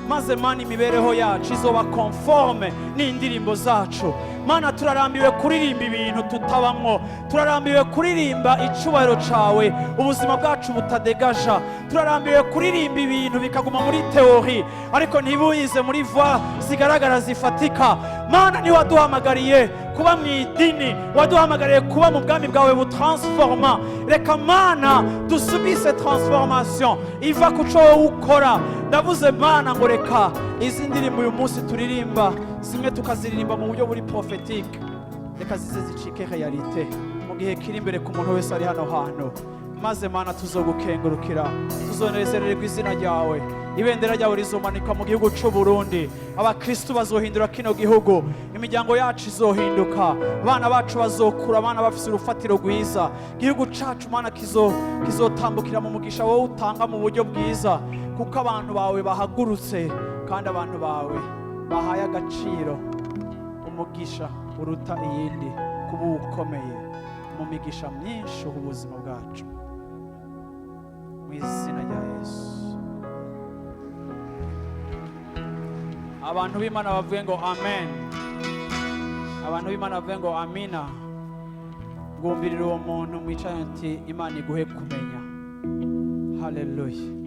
Speaker 1: Maze Mana, imibereho yacu izoba conforme n'indirimbo zacu. Mana, turarambiwe kuririmba ibintu tutabamwo, turarambiwe kuririmba icubahiro cawe ubuzima bwacu butadegaja, turarambiwe kuririmba ibintu bikaguma muri théorie ariko ntibuyize muri voies zigaragara zifatika. Mana, niwaduhamagariye kuba ibikoresho byawe, Kuba mu idini, waduhamagariye kuba mu bwami bwawe butransforma. Reka Mana dusubise transformation iva ku cyo wowe ukora. Ndavuze Mana ngo reka izi ndirimbo uyu munsi turirimba, zimwe tukaziririmba mu buryo buri prophétique, reka zize zicike réalité mu gihe kiri imbere ku muntu wese ari hano hantu. Maze Mana tuzogukengurukira, tuzonezererwa izina ryawe. Ibendera ryawe rizomanikwa mu gihugu cy'u Burundi. Abakristu bazohindura kino gihugu, imiryango yacu izohinduka, abana bacu bazokura abana bafise urufatiro rwiza. Igihugu cacu Mana kizotambukira mu mugisha wowe utanga mu buryo bwiza, kuko abantu bawe bahagurutse kandi abantu bawe bahaye agaciro umugisha uruta iyindi kuba ukomeye mu migisha myinshi uha ubuzima bwacu, mu izina rya Yesu. Abantu b'Imana bavuge ngo amen. Abantu b'Imana bavuge ngo amina. Ngumvirira uwo muntu mwicaye ati: "Imana iguhe kumenya." Haleluya.